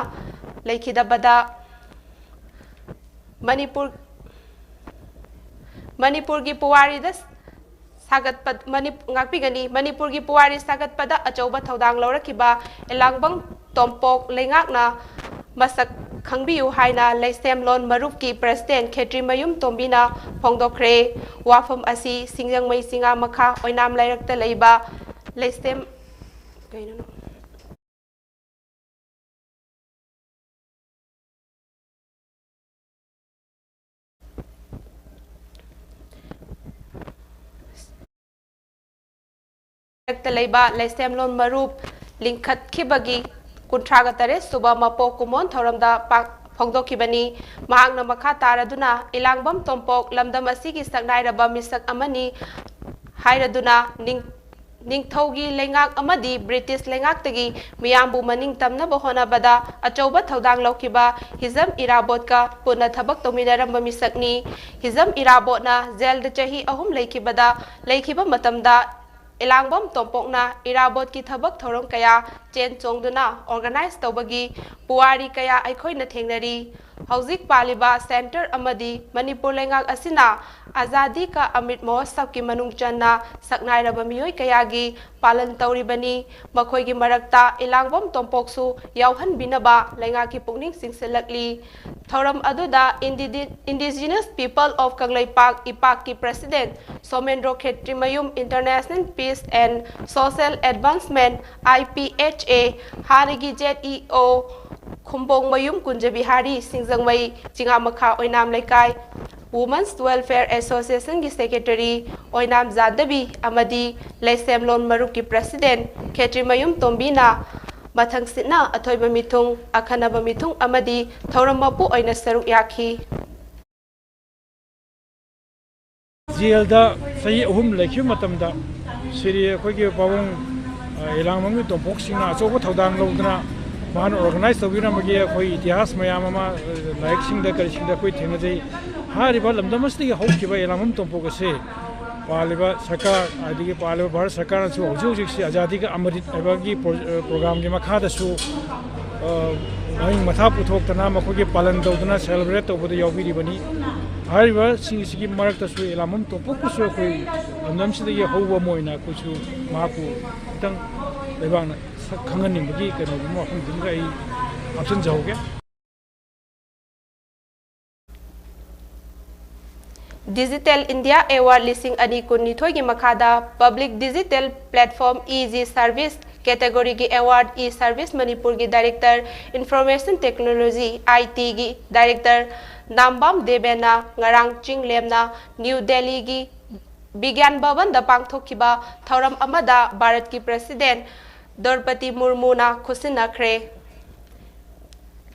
ꯂꯩꯈꯤꯗꯕꯗ ꯃꯅꯤꯄꯨꯔ, ꯃꯅꯤꯄꯨꯔꯒꯤ ꯄꯨꯋꯥꯔꯤꯗ ꯁꯥꯒꯠꯄ, ꯃꯅꯤ-, ꯉꯥꯛꯄꯤꯒꯅꯤ꯫ ꯃꯅꯤꯄꯨꯔꯒꯤ ꯄꯨꯋꯥꯔꯤ ꯁꯥꯒꯠꯄꯗ ꯑꯆꯧꯕ ꯊꯧꯗꯥꯡ ꯂꯧꯔꯛꯈꯤꯕ ꯏꯂꯥꯡꯕꯝ ꯇꯣꯝꯄꯣꯛ ꯂꯩꯉꯥꯛꯅ ꯃꯁꯛ ꯈꯪꯕꯤꯌꯨ ꯍꯥꯏꯅ ꯂꯩꯁꯦꯝꯂꯣꯟ ꯃꯔꯨꯞꯀꯤ president ꯈꯦꯇ꯭ꯔꯤꯃꯌꯨꯝ ꯇꯣꯝꯕꯤꯅ ꯐꯣꯡꯗꯣꯛꯈ꯭ꯔꯦ꯫ ꯋꯥꯐꯝ ꯑꯁꯤ ꯁꯤꯡꯖꯃꯩ ꯆꯤꯉꯥ ꯃꯈꯥ ꯑꯣꯏꯅꯥꯝ ꯂꯩꯔꯛꯇ ꯂꯩꯕ ꯂꯩꯁꯦꯝ-, ꯀꯩꯅꯣ? ꯂꯩꯕ ꯂꯩꯁꯦꯝꯂꯣꯟ ꯃꯔꯨꯞ ꯂꯤꯡꯈꯠꯈꯤꯕꯒꯤ ꯀꯨꯟꯊ꯭ꯔꯥꯒ ꯇꯔꯦꯠ ꯁꯨꯕ ꯃꯄꯣꯛ ꯀꯨꯝꯑꯣꯟ ꯊꯧꯔꯝꯗ ꯄꯥꯡ-, ꯐꯣꯡꯗꯣꯛꯈꯤꯕꯅꯤ꯫ ꯃꯍꯥꯛꯅ ꯃꯈꯥ ꯇꯥꯔꯗꯨꯅ, ꯏꯂꯥꯡꯕꯝ ꯇꯣꯝꯄꯣꯛ ꯂꯝꯗꯝ ꯑꯁꯤꯒꯤ ꯁꯛꯅꯥꯏꯔꯕ ꯃꯤꯁꯛ ꯑꯃꯅꯤ ꯍꯥꯏꯔꯗꯨꯅ, ꯅꯤꯡ-, ꯅꯤꯡꯊꯧꯒꯤ ꯂꯩꯉꯥꯛ ꯑꯃꯗꯤ ꯕ꯭ꯔꯤꯇꯤꯁ ꯂꯩꯉꯥꯛꯇꯒꯤ ꯃꯤꯌꯥꯝꯕꯨ ꯃꯅꯤꯡ ꯇꯝꯅꯕ ꯍꯣꯠꯅꯕꯗ ꯑꯆꯧꯕ ꯊꯧꯗꯥꯡ ꯂꯧꯈꯤꯕ ꯍꯤꯖꯝ ꯏꯔꯥꯕꯣꯠꯀ ꯄꯨꯟꯅ ꯊꯕꯛ ꯇꯧꯃꯤꯟꯅꯔꯝꯕ ꯃꯤꯁꯛꯅꯤ꯫ ꯍꯤꯖꯝ ꯏꯔꯥꯕꯣꯠꯅ ꯖꯦꯜꯗ ꯆꯍꯤ ꯑꯍꯨꯝ ꯂꯩꯈꯤꯕꯗ, ꯂꯩꯈꯤꯕ ꯃꯇꯝꯗ ꯏꯂꯥꯡꯕꯝ ꯇꯣꯝꯄꯣꯛꯅ ꯏꯔꯥꯕꯣꯠꯀꯤ ꯊꯕꯛ ꯊꯧꯔꯝ ꯀꯌꯥ ꯆꯦꯟ ꯆꯣꯡꯗꯨꯅ organize ꯇꯧꯕꯒꯤ ꯄꯨꯋꯥꯔꯤ ꯀꯌꯥ ꯑꯩꯈꯣꯏꯅ ꯊꯦꯡꯅꯔꯤ꯫ ꯍꯧꯖꯤꯛ ꯄꯥꯜꯂꯤꯕ centre ꯑꯃꯗꯤ ꯃꯅꯤꯄꯨꯔ ꯂꯩꯉꯥꯛ ꯑꯁꯤꯅ ꯑꯖꯥꯗꯤ ꯀꯥ ꯑꯃ꯭ꯔꯤꯠ ꯃꯍꯣꯠꯁꯕꯀꯤ ꯃꯅꯨꯡ ꯆꯟꯅ ꯁꯛꯅꯥꯏꯔꯕ ꯃꯤꯑꯣꯏ ꯀꯌꯥꯒꯤ ꯄꯥꯂꯟ ꯇꯧꯔꯤꯕꯅꯤ꯫ ꯃꯈꯣꯏꯒꯤ ꯃꯔꯛꯇ ꯏꯂꯥꯡꯕꯝ ꯇꯣꯝꯄꯣꯛꯁꯨ ꯌꯥꯎꯍꯟꯕꯤꯅꯕ ꯂꯩꯉꯥꯛꯀꯤ ꯄꯨꯛꯅꯤꯡ ꯆꯤꯡꯁꯤꯜꯂꯛꯂꯤ꯫ ꯊꯧꯔꯝ ꯑꯗꯨꯗ ꯏꯟꯗꯤꯗꯤ-, Indigenous People of Kangleipak, ꯏꯄꯥꯛꯀꯤ president Somendro Khetrimayum, International Peace and Social Advancement, I P H A, ꯍꯥꯟꯅꯒꯤ Z E O ꯈꯨꯝꯕꯣꯡꯃꯌꯨꯝ ꯀꯨꯟꯖꯕꯤꯍꯥꯔꯤ, ꯁꯤꯡꯖꯃꯩ ꯆꯤꯉꯥꯃꯈꯥ ꯑꯣꯏꯅꯥꯝ ꯂꯩꯀꯥꯏ Women's Welfare Associationꯒꯤ secretary ꯑꯣꯏꯅꯥꯝ ꯖꯥꯟꯗꯕꯤ ꯑꯃꯗꯤ ꯂꯩꯁꯦꯝꯂꯣꯟ ꯃꯔꯨꯞꯀꯤ president ꯈꯦꯇ꯭ꯔꯤꯃꯌꯨꯝ ꯇꯣꯝꯕꯤꯅ ꯃꯊꯪꯁꯤꯠꯅ ꯑꯊꯣꯏꯕ ꯃꯤꯊꯨꯡ, ꯑꯈꯟꯅꯕ ꯃꯤꯊꯨꯡ ꯑꯃꯗꯤ ꯊꯧꯔꯝ ꯃꯄꯨ ꯑꯣꯏꯅ ꯁꯔꯨꯛ ꯌꯥꯈꯤ꯫ ꯖꯦꯜꯗ ꯆꯍꯤ ꯑꯍꯨꯝ ꯂꯩꯈꯤꯕ ꯃꯇꯝꯗ ꯁ꯭ꯔꯤ ꯑꯩꯈꯣꯏꯒꯤ ꯄꯥꯕꯨꯡ, ꯑ, ꯏꯂꯥꯡꯕꯝꯒꯤ ꯇꯣꯝꯄꯣꯛꯁꯤꯡꯅ ꯑꯆꯧꯕ ꯊꯧꯗꯥꯡ ꯂꯧꯗꯨꯅ ꯃꯍꯥꯛꯅ organize ꯇꯧꯕꯤꯔꯝꯕꯒꯤ ꯑꯩꯈꯣꯏ ꯏꯇꯤꯍꯥꯁ ꯃꯌꯥꯝ ꯑꯃ, ꯑ, ꯂꯥꯏꯔꯤꯛꯁꯤꯡꯗ ꯀꯔꯤꯁꯤꯡꯗ ꯑꯩꯈꯣꯏ ꯊꯦꯡꯅꯖꯩ꯫ ꯍꯥꯏꯔꯤꯕ ꯂꯝꯗꯝ ꯑꯁꯤꯗꯒꯤ ꯍꯧꯈꯤꯕ ꯏꯂꯥꯡꯕꯝ ꯇꯣꯝꯄꯣꯛ ꯑꯁꯤ ꯄꯥꯜꯂꯤꯕ ꯁꯔꯀꯥꯔ, ꯑꯗꯒꯤ ꯄꯥꯜꯂꯤꯕ ꯚꯥꯔꯠ ꯁꯔꯀꯥꯔꯅꯁꯨ ꯍꯧꯖꯤꯛ ꯍꯧꯖꯤꯛꯁꯤ ꯑꯖꯥꯗꯤꯒ ꯑꯃ꯭ꯔꯤꯠ ꯍꯥꯏꯕꯒꯤ ꯄ꯭ꯔꯣ-, ꯑ, programꯒꯤ ꯃꯈꯥꯗꯁꯨ, ꯑ, ꯃꯍꯤꯡ ꯃꯊꯥ ꯄꯨꯊꯣꯛꯇꯅ ꯃꯈꯣꯏꯒꯤ ꯄꯥꯂꯟ ꯇꯧꯗꯨꯅ celebrate ꯇꯧꯕꯗ ꯌꯥꯎꯕꯤꯔꯤꯕꯅꯤ꯫ ꯍꯥꯏꯔꯤꯕꯁꯤꯡꯁꯤꯒꯤ ꯃꯔꯛꯇꯁꯨ ꯏꯂꯥꯡꯕꯝ ꯇꯣꯝꯄꯣꯛꯄꯨꯁꯨ ꯑꯩꯈꯣꯏ ꯂꯝꯗꯝꯁꯤꯗꯒꯤ ꯍꯧꯕ ꯑꯃ ꯑꯣꯏꯅ ꯑꯩꯈꯣꯏꯁꯨ ꯃꯍꯥꯛꯄꯨ ꯈꯤꯇꯪ ꯂꯩꯕꯥꯛꯅ ꯁꯛ ꯈꯪꯍꯟꯅꯤꯡꯕꯒꯤ ꯀꯩꯅꯣꯒꯨꯝꯕ ꯋꯥꯐꯝꯁꯤꯃꯒ ꯑꯩ ꯍꯥꯞꯆꯤꯟꯖꯍꯧꯒꯦ꯫ Digital India Award ꯂꯤꯁꯤꯡ ꯑꯅꯤ ꯀꯨꯟꯅꯤꯊꯣꯏꯒꯤ ꯃꯈꯥꯗ Public Digital Platform E G Service category ꯒꯤ award E Service ꯃꯅꯤꯄꯨꯔꯒꯤ Director Information Technology, I T ꯒꯤ Director ꯅꯥꯝꯕꯥꯝ ꯗꯦꯕꯦꯟꯅ ꯉꯔꯥꯡ ꯆꯤꯡꯂꯦꯝꯅ ꯅ꯭ꯌꯨ ꯗꯦꯜꯂꯤꯒꯤ ꯕꯤꯒ꯭ꯌꯥꯟ ꯚꯕꯟꯗ ꯄꯥꯡꯊꯣꯛꯈꯤꯕ ꯊꯧꯔꯝ ꯑꯃꯗ ꯚꯥꯔꯠꯀꯤ President ꯗ꯭ꯔꯧꯄꯗꯤ ꯃꯨꯔꯃꯨꯅ ꯈꯨꯠꯁꯤꯟꯅꯈ꯭ꯔꯦ꯫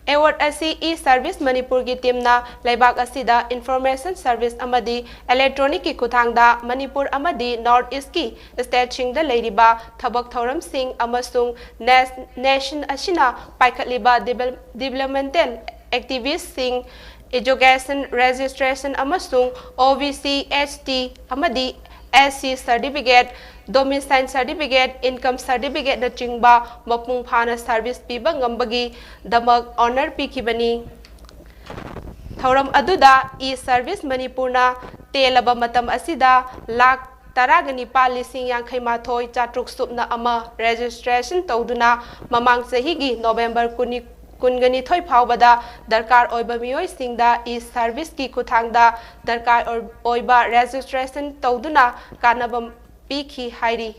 Award ꯑꯁꯤ E Service ꯃꯅꯤꯄꯨꯔꯒꯤ team ꯅ ꯂꯩꯕꯥꯛ ꯑꯁꯤꯗ information service ꯑꯃꯗꯤ electronic ꯀꯤ ꯈꯨꯠꯊꯥꯡꯗ ꯃꯅꯤꯄꯨꯔ ꯑꯃꯗꯤ North East ꯀꯤ state ꯁꯤꯡꯗ ꯂꯩꯔꯤꯕ ꯊꯕꯛ ꯊꯧꯔꯝꯁꯤꯡ ꯑꯃꯁꯨꯡ ꯅꯦꯁ-, nation ꯑꯁꯤꯅ ꯄꯥꯏꯈꯠꯂꯤꯕ devel-, developmental activities ꯁꯤꯡ, education, registration ꯑꯃꯁꯨꯡ O B C, S T ꯑꯃꯗꯤ S C certificate, domicile certificate, income certificate ꯅꯆꯤꯡꯕ ꯃꯄꯨꯡ ꯐꯥꯅ service ꯄꯤꯕ ꯉꯝꯕꯒꯤꯗꯃꯛ honour ꯄꯤꯈꯤꯕꯅꯤ꯫ ꯊꯧꯔꯝ ꯑꯗꯨꯗ E Service ꯃꯅꯤꯄꯨꯔꯅ ꯇꯦꯜꯂꯕ ꯃꯇꯝ ꯑꯁꯤꯗ ꯂꯥꯈ ꯇꯔꯥꯒ ꯅꯤꯄꯥꯜ ꯂꯤꯁꯤꯡ ꯌꯥꯡꯈꯩ ꯃꯥꯊꯣꯏ ꯆꯥꯇ꯭ꯔꯨꯛ ꯁꯨꯞꯅ ꯑꯃ registration ꯇꯧꯗꯨꯅ ꯃꯃꯥꯡ ꯆꯍꯤꯒꯤ November ꯀꯨꯟꯅꯤ-, ꯀꯨꯟꯒ ꯅꯤꯊꯣꯏ ꯐꯥꯎꯕꯗ ꯗꯔꯀꯥꯔ ꯑꯣꯏꯕ ꯃꯤꯑꯣꯏꯁꯤꯡꯗ E Service ꯀꯤ ꯈꯨꯠꯊꯥꯡꯗ ꯗꯔꯀꯥꯔ ꯑꯣꯏ-, ꯑꯣꯏꯕ registration ꯇꯧꯗꯨꯅ ꯀꯥꯟꯅꯕ ꯄꯤꯈꯤ ꯍꯥꯏꯔꯤ꯫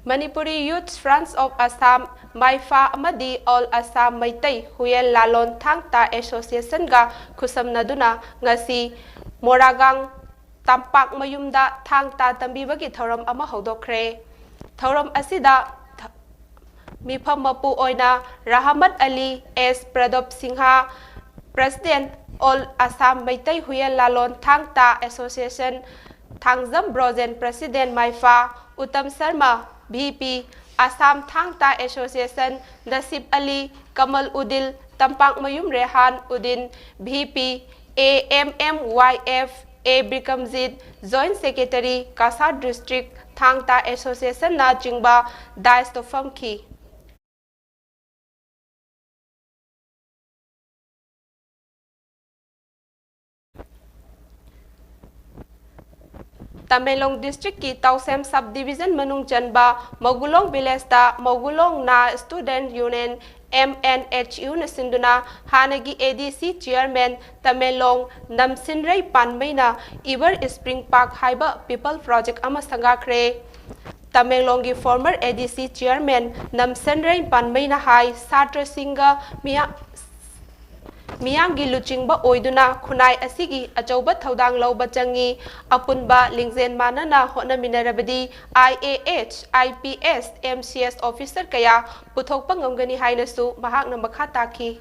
Manipuri Youth Front of Assam, ꯃꯥꯏꯐꯥ ꯑꯃꯗꯤ All Assam ꯃꯩꯇꯩ ꯍꯨꯌꯦꯟ ꯂꯥꯂꯣꯟ ꯊꯥꯡ ꯇꯥ Association ꯒ ꯈꯨꯠꯁꯝꯅꯗꯨꯅ ꯉꯁꯤ ꯃꯣꯔꯥꯒꯥꯡ ꯇꯝꯄꯥꯛ ꯃꯌꯨꯝꯗ ꯊꯥꯡ ꯇꯥ ꯇꯝꯕꯤꯕꯒꯤ ꯊꯧꯔꯝ ꯑꯃ ꯍꯧꯗꯣꯛꯈ꯭ꯔꯦ꯫ ꯊꯧꯔꯝ ꯑꯁꯤꯗ ꯊ-, ꯃꯤꯐꯝ ꯃꯄꯨ ꯑꯣꯏꯅ ꯔꯍꯃꯠ ꯑꯂꯤ, S ꯄ꯭ꯔꯗꯣꯞ Singh, President, All Assam Meitei Huiyen ꯂꯥꯂꯣꯟ ꯊꯥꯡ ꯇꯥ Association, Thangjam Brojen, President ꯃꯥꯏꯐꯥ, Uttam Sharma, V P, Assam ꯊꯥꯡ ꯇꯥ Association, ꯅꯁꯤꯞ Ali, Kamal ꯎꯗꯤꯜ, ꯇꯝꯄꯥꯛꯃꯌꯨꯝ ꯔꯦꯍꯥꯟ Uddin, V P, A M M Y F, A Bikramjit, Joint Secretary, Cachar District ꯊꯥꯡ ꯇꯥ Association ꯅꯆꯤꯡꯕ dais ꯇ ꯐꯝꯈꯤ꯫ ꯇꯃꯦꯡꯂꯣꯡ ꯗꯤꯁꯇ꯭ꯔꯤꯛꯀꯤ ꯇꯥꯎꯁꯦꯝ ꯁꯕ ꯗꯤꯕꯤꯖꯟ ꯃꯅꯨꯡ ꯆꯟꯕ ꯃꯧꯒꯨꯂꯣꯡ ꯚꯤꯂꯦꯖꯇ ꯃꯧꯒꯨꯂꯣꯡ ꯅꯥ student union, M N H ꯌꯨꯅ ꯁꯤꯟꯗꯨꯅ ꯍꯥꯟꯅꯒꯤ A D C chairman Tamenglong ꯅꯝꯁꯤꯟꯔꯩ ꯄꯥꯟꯃꯩꯅ ꯏꯕꯔ ꯁ꯭ꯄ꯭ꯔꯤꯡ ꯄꯥꯔꯛ ꯍꯥꯏꯕ ꯄꯤꯄꯜ ꯄ꯭ꯔꯣꯖꯦꯛ ꯑꯃ ꯁꯪꯒꯥꯈ꯭ꯔꯦ꯫ ꯇꯃꯦꯡꯂꯣꯡꯒꯤ ꯐꯣꯔꯃꯔ ꯑꯦ ꯗꯤ ꯁꯤ ꯆꯤꯌꯔꯃꯦꯟ ꯅꯝꯁꯤꯟꯔꯩ ꯄꯥꯟꯃꯩꯅ ꯍꯥꯏ, ꯁꯥꯇ꯭ꯔꯁꯤꯡꯒ ꯃꯤꯌꯥ-, ꯃꯤꯌꯥꯝꯒꯤ ꯂꯨꯆꯤꯡꯕ ꯑꯣꯏꯗꯨꯅ ꯈꯨꯟꯅꯥꯏ ꯑꯁꯤꯒꯤ ꯑꯆꯧꯕ ꯊꯧꯗꯥꯡ ꯂꯧꯕ ꯆꯪꯏ꯫ ꯑꯄꯨꯟꯕ ꯂꯤꯡꯖꯦꯜ ꯃꯥꯟꯅꯅ ꯍꯣꯠꯅꯃꯤꯟꯅꯔꯕꯗꯤ I A S, I P S, M C S officer ꯀꯌꯥ ꯄꯨꯊꯣꯛꯄ ꯉꯝꯒꯅꯤ ꯍꯥꯏꯅꯁꯨ ꯃꯍꯥꯛꯅ ꯃꯈꯥ ꯇꯥꯈꯤ꯫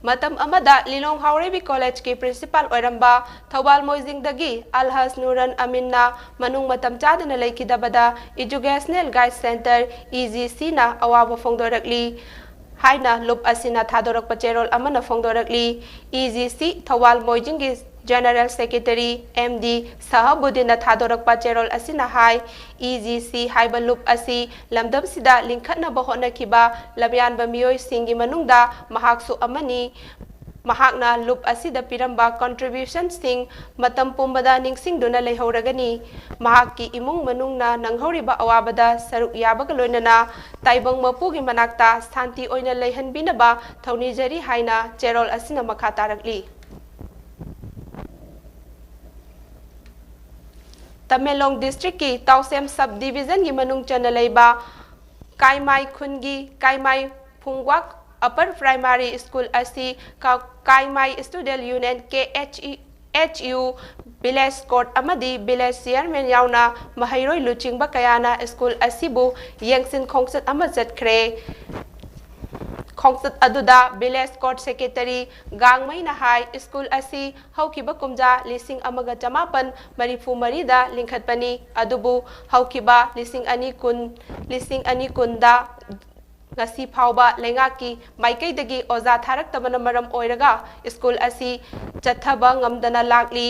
ꯃꯇꯝ ꯑꯃꯗ ꯂꯤꯂꯣꯡ ꯍꯥꯎꯔꯩꯕꯤ ꯀꯣꯂꯦꯖꯀꯤ ꯄ꯭ꯔꯤꯟꯁꯤꯄꯥꯜ ꯑꯣꯏꯔꯝꯕ ꯊꯧꯕꯥꯜ ꯃꯣꯏꯖꯤꯡꯗꯒꯤ ꯑꯜꯍꯖ ꯅꯨꯔꯟ ꯑꯃꯤꯟꯅ ꯃꯅꯨꯡ ꯃꯇꯝ ꯆꯥꯗꯅ ꯂꯩꯈꯤꯗꯕꯗ Educational Guide Centre, E G ꯁꯤꯅ ꯑꯋꯥꯕ ꯐꯣꯡꯗꯣꯔꯛꯂꯤ ꯍꯥꯏꯅ ꯂꯨꯞ ꯑꯁꯤꯅ ꯊꯥꯗꯣꯔꯛꯄ ꯆꯦꯔꯣꯜ ꯑꯃꯅ ꯐꯣꯡꯗꯣꯔꯛꯂꯤ꯫ ꯏ ꯖꯤ ꯁꯤ ꯊꯧꯕꯥꯜ ꯃꯣꯏꯖꯤꯡꯒꯤ ꯖꯦꯅꯔꯦꯜ ꯁꯦꯀ꯭ꯔꯦꯇꯔꯤ ꯑꯦꯝ ꯗꯤ ꯁꯍꯥꯕꯨꯗꯤꯟꯅ ꯊꯥꯗꯣꯔꯛꯄ ꯆꯦꯔꯣꯜ ꯑꯁꯤꯅ ꯍꯥꯏ, ꯏ ꯖꯤ ꯁꯤ ꯍꯥꯏꯕ ꯂꯨꯞ ꯑꯁꯤ ꯂꯝꯗꯝꯁꯤꯗ ꯂꯤꯡꯈꯠꯅꯕ ꯍꯣꯠꯅꯈꯤꯕ ꯂꯝꯌꯥꯟꯕ ꯃꯤꯑꯣꯏꯁꯤꯡꯒꯤ ꯃꯅꯨꯡꯗ ꯃꯍꯥꯛꯁꯨ ꯑꯃꯅꯤ꯫ ꯃꯍꯥꯛꯅ ꯂꯨꯞ ꯑꯁꯤꯗ ꯄꯤꯔꯝꯕ ꯀꯟꯇ꯭ꯔꯤꯕ꯭ꯌꯨꯁꯟꯁꯤꯡ ꯃꯇꯝ ꯄꯨꯝꯕꯗ ꯅꯤꯡꯁꯤꯡꯗꯨꯅ ꯂꯩꯍꯧꯔꯒꯅꯤ꯫ ꯃꯍꯥꯛꯀꯤ ꯏꯃꯨꯡ ꯃꯅꯨꯡꯅ ꯅꯪꯍꯧꯔꯤꯕ ꯑꯋꯥꯕꯗ ꯁꯔꯨꯛ ꯌꯥꯕꯒ ꯂꯣꯏꯅꯅ ꯇꯥꯏꯕꯪ ꯃꯄꯨꯒꯤ ꯃꯅꯥꯛꯇ ꯁꯥꯟꯇꯤ ꯑꯣꯏꯅ ꯂꯩꯍꯟꯕꯤꯅꯕ ꯊꯧꯅꯤꯖꯔꯤ ꯍꯥꯏꯅ ꯆꯦꯔꯣꯜ ꯑꯁꯤꯅ ꯃꯈꯥ ꯇꯥꯔꯛꯂꯤ꯫ ꯇꯃꯦꯡꯂꯣꯡ ꯗꯤꯁꯇ꯭ꯔꯤꯛꯀꯤ ꯇꯥꯎꯁꯦꯝ ꯁꯕ ꯗꯤꯕꯤꯖꯟꯒꯤ ꯃꯅꯨꯡ ꯆꯟꯅ ꯂꯩꯕ ꯀꯥꯏꯃꯥꯏ ꯈꯨꯟꯒꯤ ꯀꯥꯏꯃꯥꯏ ꯐꯨꯡꯒ꯭ꯋꯥꯛ ꯑꯄꯔ ꯄ꯭ꯔꯥꯏꯃꯥꯔꯤ ꯁ꯭ꯀꯨꯜ ꯑꯁꯤ ꯀ-, ꯀꯥꯏꯃꯥꯏ ꯁ꯭ꯇꯨꯗꯦꯟꯠ ꯌꯨꯅꯤꯌꯟ, ꯀꯦ H E, H U, village court ꯑꯃꯗꯤ ꯚꯤꯂꯦꯖ ꯆꯤꯌꯔꯃꯦꯟ ꯌꯥꯎꯅ ꯃꯍꯩꯔꯣꯏ ꯂꯨꯆꯤꯡꯕ ꯀꯌꯥꯅ ꯁ꯭ꯀꯨꯜ ꯑꯁꯤꯕꯨ ꯌꯦꯡꯁꯤꯟ ꯈꯣꯡꯆꯠ ꯑꯃ ꯆꯠꯈ꯭ꯔꯦ꯫ ꯈꯣꯡꯆꯠ ꯑꯗꯨꯗ ꯚꯤꯂꯦꯖ ꯀꯣꯔꯠ ꯁꯦꯀ꯭ꯔꯦꯇꯔꯤ ꯒꯥꯡꯃꯩꯅ ꯍꯥꯏ, ꯁ꯭ꯀꯨꯜ ꯑꯁꯤ ꯍꯧꯈꯤꯕ ꯀꯨꯝꯖꯥ ꯂꯤꯁꯤꯡ ꯑꯃꯒ ꯆꯃꯥꯄꯟ ꯃꯔꯤꯐꯨ ꯃꯔꯤꯗ ꯂꯤꯡꯈꯠꯄꯅꯤ, ꯑꯗꯨꯕꯨ ꯍꯧꯈꯤꯕ ꯂꯤꯁꯤꯡ ꯑꯅꯤ ꯀꯨꯟ, ꯂꯤꯁꯤꯡ ꯑꯅꯤ ꯀꯨꯟꯗ ꯉꯁꯤ ꯐꯥꯎꯕ ꯂꯩꯉꯥꯛꯀꯤ ꯃꯥꯏꯀꯩꯗꯒꯤ ꯑꯣꯖꯥ ꯊꯥꯔꯛꯇꯕꯅ ꯃꯔꯝ ꯑꯣꯏꯔꯒ ꯁ꯭ꯀꯨꯜ ꯑꯁꯤ ꯆꯠꯊꯕ ꯉꯝꯗꯅ ꯂꯥꯛꯂꯤ꯫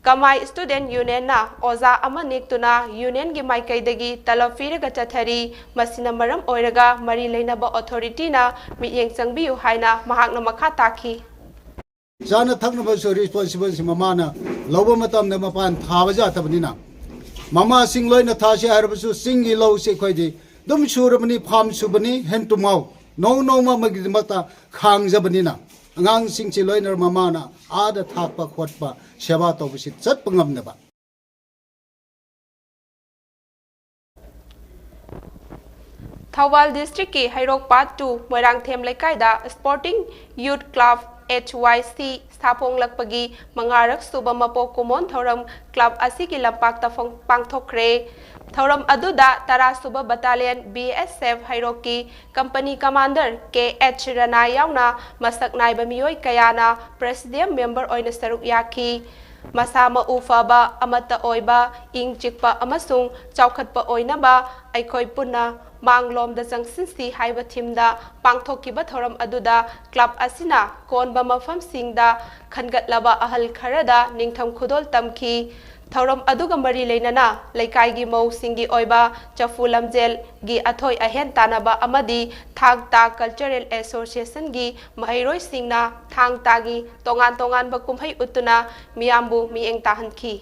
ꯀꯃꯥꯏ ꯁ꯭ꯇꯨꯗꯦꯟꯠ ꯌꯨꯅꯤꯌꯟꯅ ꯑꯣꯖꯥ ꯑꯃ ꯅꯦꯛꯇꯨꯅ ꯌꯨꯅꯤꯌꯟꯒꯤ ꯃꯥꯏꯀꯩꯗꯒꯤ ꯇꯂꯕ ꯄꯤꯔꯒ ꯆꯠꯊꯔꯤ꯫ ꯃꯁꯤꯅ ꯃꯔꯝ ꯑꯣꯏꯔꯒ ꯃꯔꯤ ꯂꯩꯅꯕ ꯑꯣꯊꯣꯔꯤꯇꯤꯅ ꯃꯤꯠꯌꯦꯡ ꯆꯪꯕꯤꯌꯨ ꯍꯥꯏꯅ ꯃꯍꯥꯛꯅ ꯃꯈꯥ ꯇꯥꯈꯤ꯫ ꯆꯥꯅ ꯊꯛꯅꯕꯁꯨ ꯔꯦꯁꯄꯣꯟꯁꯤꯕꯜꯁꯤ ꯃꯃꯥꯅ ꯂꯧꯕ ꯃꯇꯝꯗ ꯃꯄꯥꯟ ꯊꯥꯕ ꯌꯥꯗꯕꯅꯤꯅ, ꯃꯃꯥꯁꯤꯡ ꯂꯣꯏꯅ ꯊꯥꯁꯤ ꯍꯥꯏꯔꯕꯁꯨ ꯆꯤꯡꯒꯤ ꯂꯧꯁꯤ ꯑꯩꯈꯣꯏꯗꯤ ꯑꯗꯨꯝ ꯁꯨꯔꯕꯅꯤ, ꯐꯥꯝ ꯁꯨꯕꯅꯤ, ꯍꯦꯟ ꯇꯨ ꯃꯥꯎ ꯅꯣꯡ ꯅꯣꯡꯃ ꯑꯃꯒꯤꯗꯃꯛꯇ ꯈꯥꯡꯖꯕꯅꯤꯅ, ꯑꯉꯥꯡꯁꯤꯡꯁꯤ ꯂꯣꯏꯅ ꯃꯃꯥꯅ ꯑꯥꯗ ꯊꯥꯛꯄ ꯈꯣꯠꯄ ꯁꯦꯕꯥ ꯇꯧꯕꯁꯤ ꯆꯠꯄ ꯉꯝꯗꯕ꯫ ꯊꯧꯕꯥꯜ ꯗꯤꯁꯇ꯭ꯔꯤꯛꯀꯤ ꯍꯩꯔꯣꯛ ꯄꯥꯠ ꯇꯨ ꯃꯣꯏꯔꯥꯡꯊꯦꯝ ꯂꯩꯀꯥꯏꯗ ꯁ꯭ꯄꯣꯔꯇꯤꯡ ꯌꯨꯠ ꯀ꯭ꯂꯕ, ꯑꯦꯆ ꯋꯥꯏ ꯁꯤ, ꯁꯥꯐꯣꯡꯂꯛꯄꯒꯤ ꯃꯉꯥꯔꯛ ꯁꯨꯕ ꯃꯄꯣꯛ ꯀꯨꯝꯑꯣꯟ ꯊꯧꯔꯝ ꯀ꯭ꯂꯕ ꯑꯁꯤꯒꯤ ꯂꯝꯄꯥꯛꯇ ꯐꯣꯡ-, ꯄꯥꯡꯊꯣꯛꯈ꯭ꯔꯦ꯫ ꯊꯧꯔꯝ ꯑꯗꯨꯗ ꯇꯔꯥ ꯁꯨꯕ ꯕꯠꯇꯥꯂꯤꯌꯟ ꯕꯤ ꯑꯦꯁ ꯑꯦꯐ ꯍꯩꯔꯣꯛꯀꯤ ꯀꯝꯄꯅꯤ ꯀꯃꯥꯟꯗꯔ ꯀꯦ ꯑꯦꯆ ꯔꯅꯥ ꯌꯥꯎꯅ ꯃꯁꯛ ꯅꯥꯏꯕ ꯃꯤꯑꯣꯏ ꯀꯌꯥꯅ ꯄ꯭ꯔꯦꯁꯤꯗꯤꯌꯝ ꯃꯦꯝꯕꯔ ꯑꯣꯏꯅ ꯁꯔꯨꯛ ꯌꯥꯈꯤ꯫ ꯃꯁꯥ ꯃꯎ ꯐꯕ, ꯑꯃꯠꯇ ꯑꯣꯏꯕ, ꯏꯪ ꯆꯤꯛꯄ ꯑꯃꯁꯨꯡ ꯆꯥꯎꯈꯠꯄ ꯑꯣꯏꯅꯕ ꯑꯩꯈꯣꯏ ꯄꯨꯟꯅ ꯃꯥꯡꯂꯣꯝꯗ ꯆꯪꯁꯤꯟꯁꯤ ꯍꯥꯏꯕ ꯊꯤꯝꯗ ꯄꯥꯡꯊꯣꯛꯈꯤꯕ ꯊꯧꯔꯝ ꯑꯗꯨꯗ ꯀ꯭ꯂꯕ ꯑꯁꯤꯅ ꯀꯣꯟꯕ ꯃꯐꯝꯁꯤꯡꯗ ꯈꯟꯒꯠꯂꯕ ꯑꯍꯜ ꯈꯔꯗ ꯅꯤꯡꯊꯝ ꯈꯨꯗꯣꯜ ꯇꯝꯈꯤ꯫ ꯊꯧꯔꯝ ꯑꯗꯨꯒ ꯃꯔꯤ ꯂꯩꯅꯅ ꯂꯩꯀꯥꯏꯒꯤ ꯃꯧꯁꯤꯡꯒꯤ ꯑꯣꯏꯕ ꯆꯐꯨ ꯂꯝꯖꯦꯜꯒꯤ ꯑꯊꯣꯏ ꯑꯍꯦꯟ ꯇꯥꯟꯅꯕ ꯑꯃꯗꯤ ꯊꯥꯡ ꯇꯥ ꯀꯜꯆꯔꯦꯜ ꯑꯦꯁꯣꯁꯤꯌꯦꯁꯟꯒꯤ ꯃꯍꯩꯔꯣꯏꯁꯤꯡꯅ ꯊꯥꯡ ꯇꯥꯒꯤ ꯇꯣꯉꯥꯟ ꯇꯣꯉꯥꯟꯕ ꯀꯨꯝꯍꯩ ꯎꯠꯇꯨꯅ ꯃꯤꯌꯥꯝꯕꯨ ꯃꯤꯠꯌꯦꯡ ꯇꯥꯍꯟꯈꯤ꯫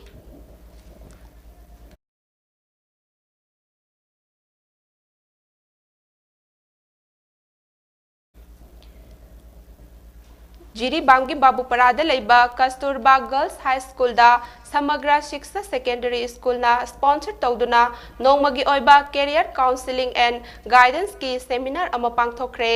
ꯖꯤꯔꯤꯕꯥꯝꯒꯤ ꯕꯥꯕꯨꯄꯔꯥꯗ ꯂꯩꯕ ꯀꯁꯇꯨꯔꯕꯥ ꯒꯔꯜꯁ ꯍꯥꯏ ꯁ꯭ꯀꯨꯜꯗ ꯁꯃꯒ꯭ꯔ ꯁꯤꯛꯁꯥ ꯁꯦꯀꯦꯟꯗꯔꯤ ꯁ꯭ꯀꯨꯜꯅ ꯁ꯭ꯄꯣꯟꯁꯔ ꯇꯧꯗꯨꯅ ꯅꯣꯡꯃꯒꯤ ꯑꯣꯏꯕ career counselling and guidance ꯀꯤ ꯁꯦꯃꯤꯅꯥꯔ ꯑꯃ ꯄꯥꯡꯊꯣꯛꯈ꯭ꯔꯦ꯫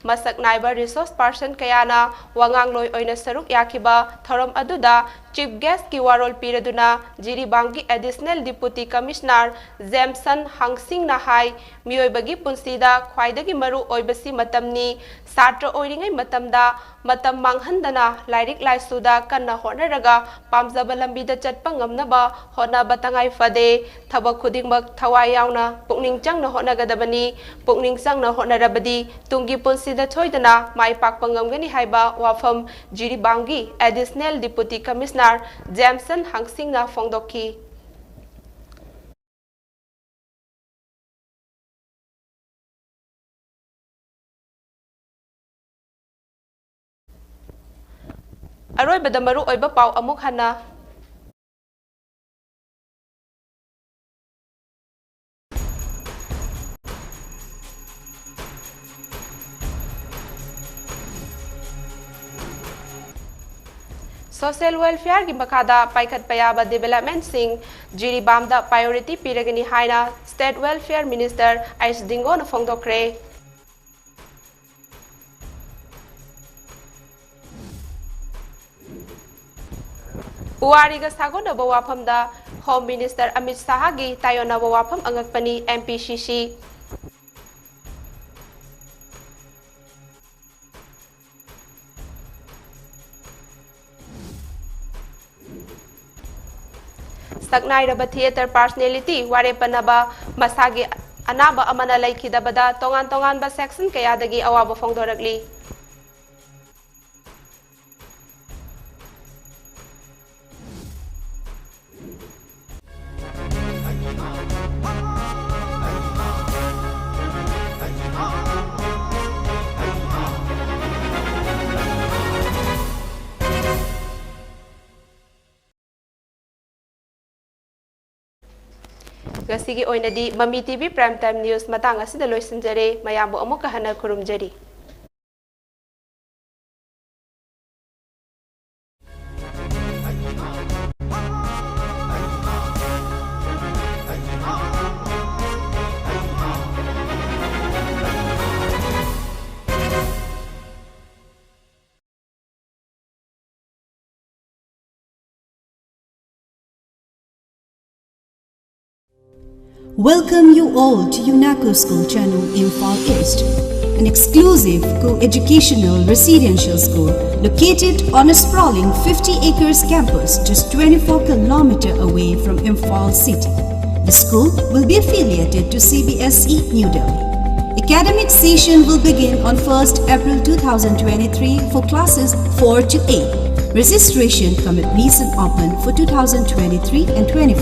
ꯃꯁꯛ ꯅꯥꯏꯕ ꯔꯤꯁꯣꯔꯁ ꯄꯥꯔꯁꯟ ꯀꯌꯥꯅ ꯋꯥꯉꯥꯡꯂꯣꯏ ꯑꯣꯏꯅ ꯁꯔꯨꯛ ꯌꯥꯈꯤꯕ ꯊꯧꯔꯝ ꯑꯗꯨꯗ ꯆꯤꯐ ꯒꯦꯁ꯭ꯠꯀꯤ ꯋꯥꯔꯣꯜ ꯄꯤꯔꯗꯨꯅ ꯖꯤꯔꯤꯕꯥꯝꯒꯤ ꯑꯦꯗꯤꯁꯅꯦꯜ ꯗꯤꯄꯨꯇꯤ ꯀꯃꯤꯁꯅꯔ ꯖꯦꯝꯁꯟ ꯍꯥꯡꯁꯤꯡꯅ ꯍꯥꯏ, ꯃꯤꯑꯣꯏꯕꯒꯤ ꯄꯨꯟꯁꯤꯗ ꯈ꯭ꯋꯥꯏꯗꯒꯤ ꯃꯔꯨ ꯑꯣꯏꯕꯁꯤ ꯃꯇꯝꯅꯤ꯫ ꯁꯥꯇ꯭ꯔ ꯑꯣꯏꯔꯤꯉꯩ ꯃꯇꯝꯗ ꯃꯇꯝ ꯃꯥꯡꯍꯟꯗꯅ ꯂꯥꯏꯔꯤꯛ ꯂꯥꯏꯁꯨꯗ ꯀꯟꯅ ꯍꯣꯠꯅꯔꯒ ꯄꯥꯝꯖꯕ ꯂꯝꯕꯤꯗ ꯆꯠꯄ ꯉꯝꯅꯕ ꯍꯣꯠꯅꯕ ꯇꯉꯥꯏ ꯐꯗꯦ꯫ ꯊꯕꯛ ꯈꯨꯗꯤꯡꯃꯛ ꯊꯋꯥꯏ ꯌꯥꯎꯅ ꯄꯨꯛꯅꯤꯡ ꯆꯪꯅ ꯍꯣꯠꯅꯒꯗꯕꯅꯤ꯫ ꯄꯨꯛꯅꯤꯡ ꯆꯪꯅ ꯍꯣꯠꯅꯔꯕꯗꯤ ꯇꯨꯡꯒꯤ ꯄꯨꯟꯁꯤꯗ ꯁꯣꯏꯗꯅ ꯃꯥꯏ ꯄꯥꯛꯄ ꯉꯝꯒꯅꯤ ꯍꯥꯏꯕ ꯋꯥꯐꯝ ꯖꯤꯔꯤꯕꯥꯝꯒꯤ Additional Deputy Commissioner ꯖꯦꯝꯁꯟ ꯍꯪꯁꯤꯡꯅ ꯐꯣꯡꯗꯣꯛꯈꯤ꯫ ꯑꯔꯣꯏꯕꯗ ꯃꯔꯨ ꯑꯣꯏꯕ ꯄꯥꯎ ꯑꯃꯨꯛ ꯍꯟꯅ꯫ Social welfare ꯒꯤ ꯃꯈꯥꯗ ꯄꯥꯏꯈꯠꯄ ꯌꯥꯕ development ꯁꯤꯡ ꯖꯤꯔꯤꯕꯥꯝꯗ priority ꯄꯤꯔꯒꯅꯤ ꯍꯥꯏꯅ State Welfare Minister ꯑꯩꯆ ꯗꯤꯡꯒꯣꯅ ꯐꯣꯡꯗꯣꯛꯈ꯭ꯔꯦ꯫ ꯄꯨꯋꯥꯔꯤꯒ ꯁꯥꯒꯣꯟꯅꯕ ꯋꯥꯐꯝꯗ Home Minister ꯑꯃꯤꯠ ꯁꯥꯍꯒꯤ ꯇꯥꯏꯑꯣꯟꯅꯕ ꯋꯥꯐꯝ ꯑꯉꯛꯄꯅꯤ, ꯑꯦꯝ ꯄꯤ ꯁꯤ ꯁꯤ꯫ ꯁꯛꯅꯥꯏꯔꯕ theatre personality ꯋꯥꯔꯦꯞ ꯄꯟꯅꯕ ꯃꯁꯥꯒꯤ ꯑꯅꯥꯕ ꯑꯃꯅ ꯂꯩꯈꯤꯗꯕꯗ ꯇꯣꯉꯥꯟ ꯇꯣꯉꯥꯟꯕ section ꯀꯌꯥꯗꯒꯤ ꯑꯋꯥꯕ ꯐꯣꯡꯗꯣꯔꯛꯂꯤ꯫ ꯉꯁꯤꯒꯤ ꯑꯣꯏꯅꯗꯤ ꯃꯃꯤ T V Prime Time News ꯃꯇꯥꯡ ꯑꯁꯤꯗ ꯂꯣꯏꯁꯤꯟꯖꯔꯦ꯫ ꯃꯌꯥꯝꯕꯨ ꯑꯃꯨꯛꯀ ꯍꯟꯅ ꯈꯨꯔꯨꯝꯖꯔꯤ꯫ Welcome you all to UNACO School Channel, Imphal East. an exclusive co-educational residential school located on a sprawling fifty acres campus just twenty-four kilometer away from Imphal city. The school will be affiliated to C B S E New Delhi. Academic session will begin on first April two thousand twenty-three for classes four to eight. Registration cum admission open for two thousand twenty-three and twenty-four.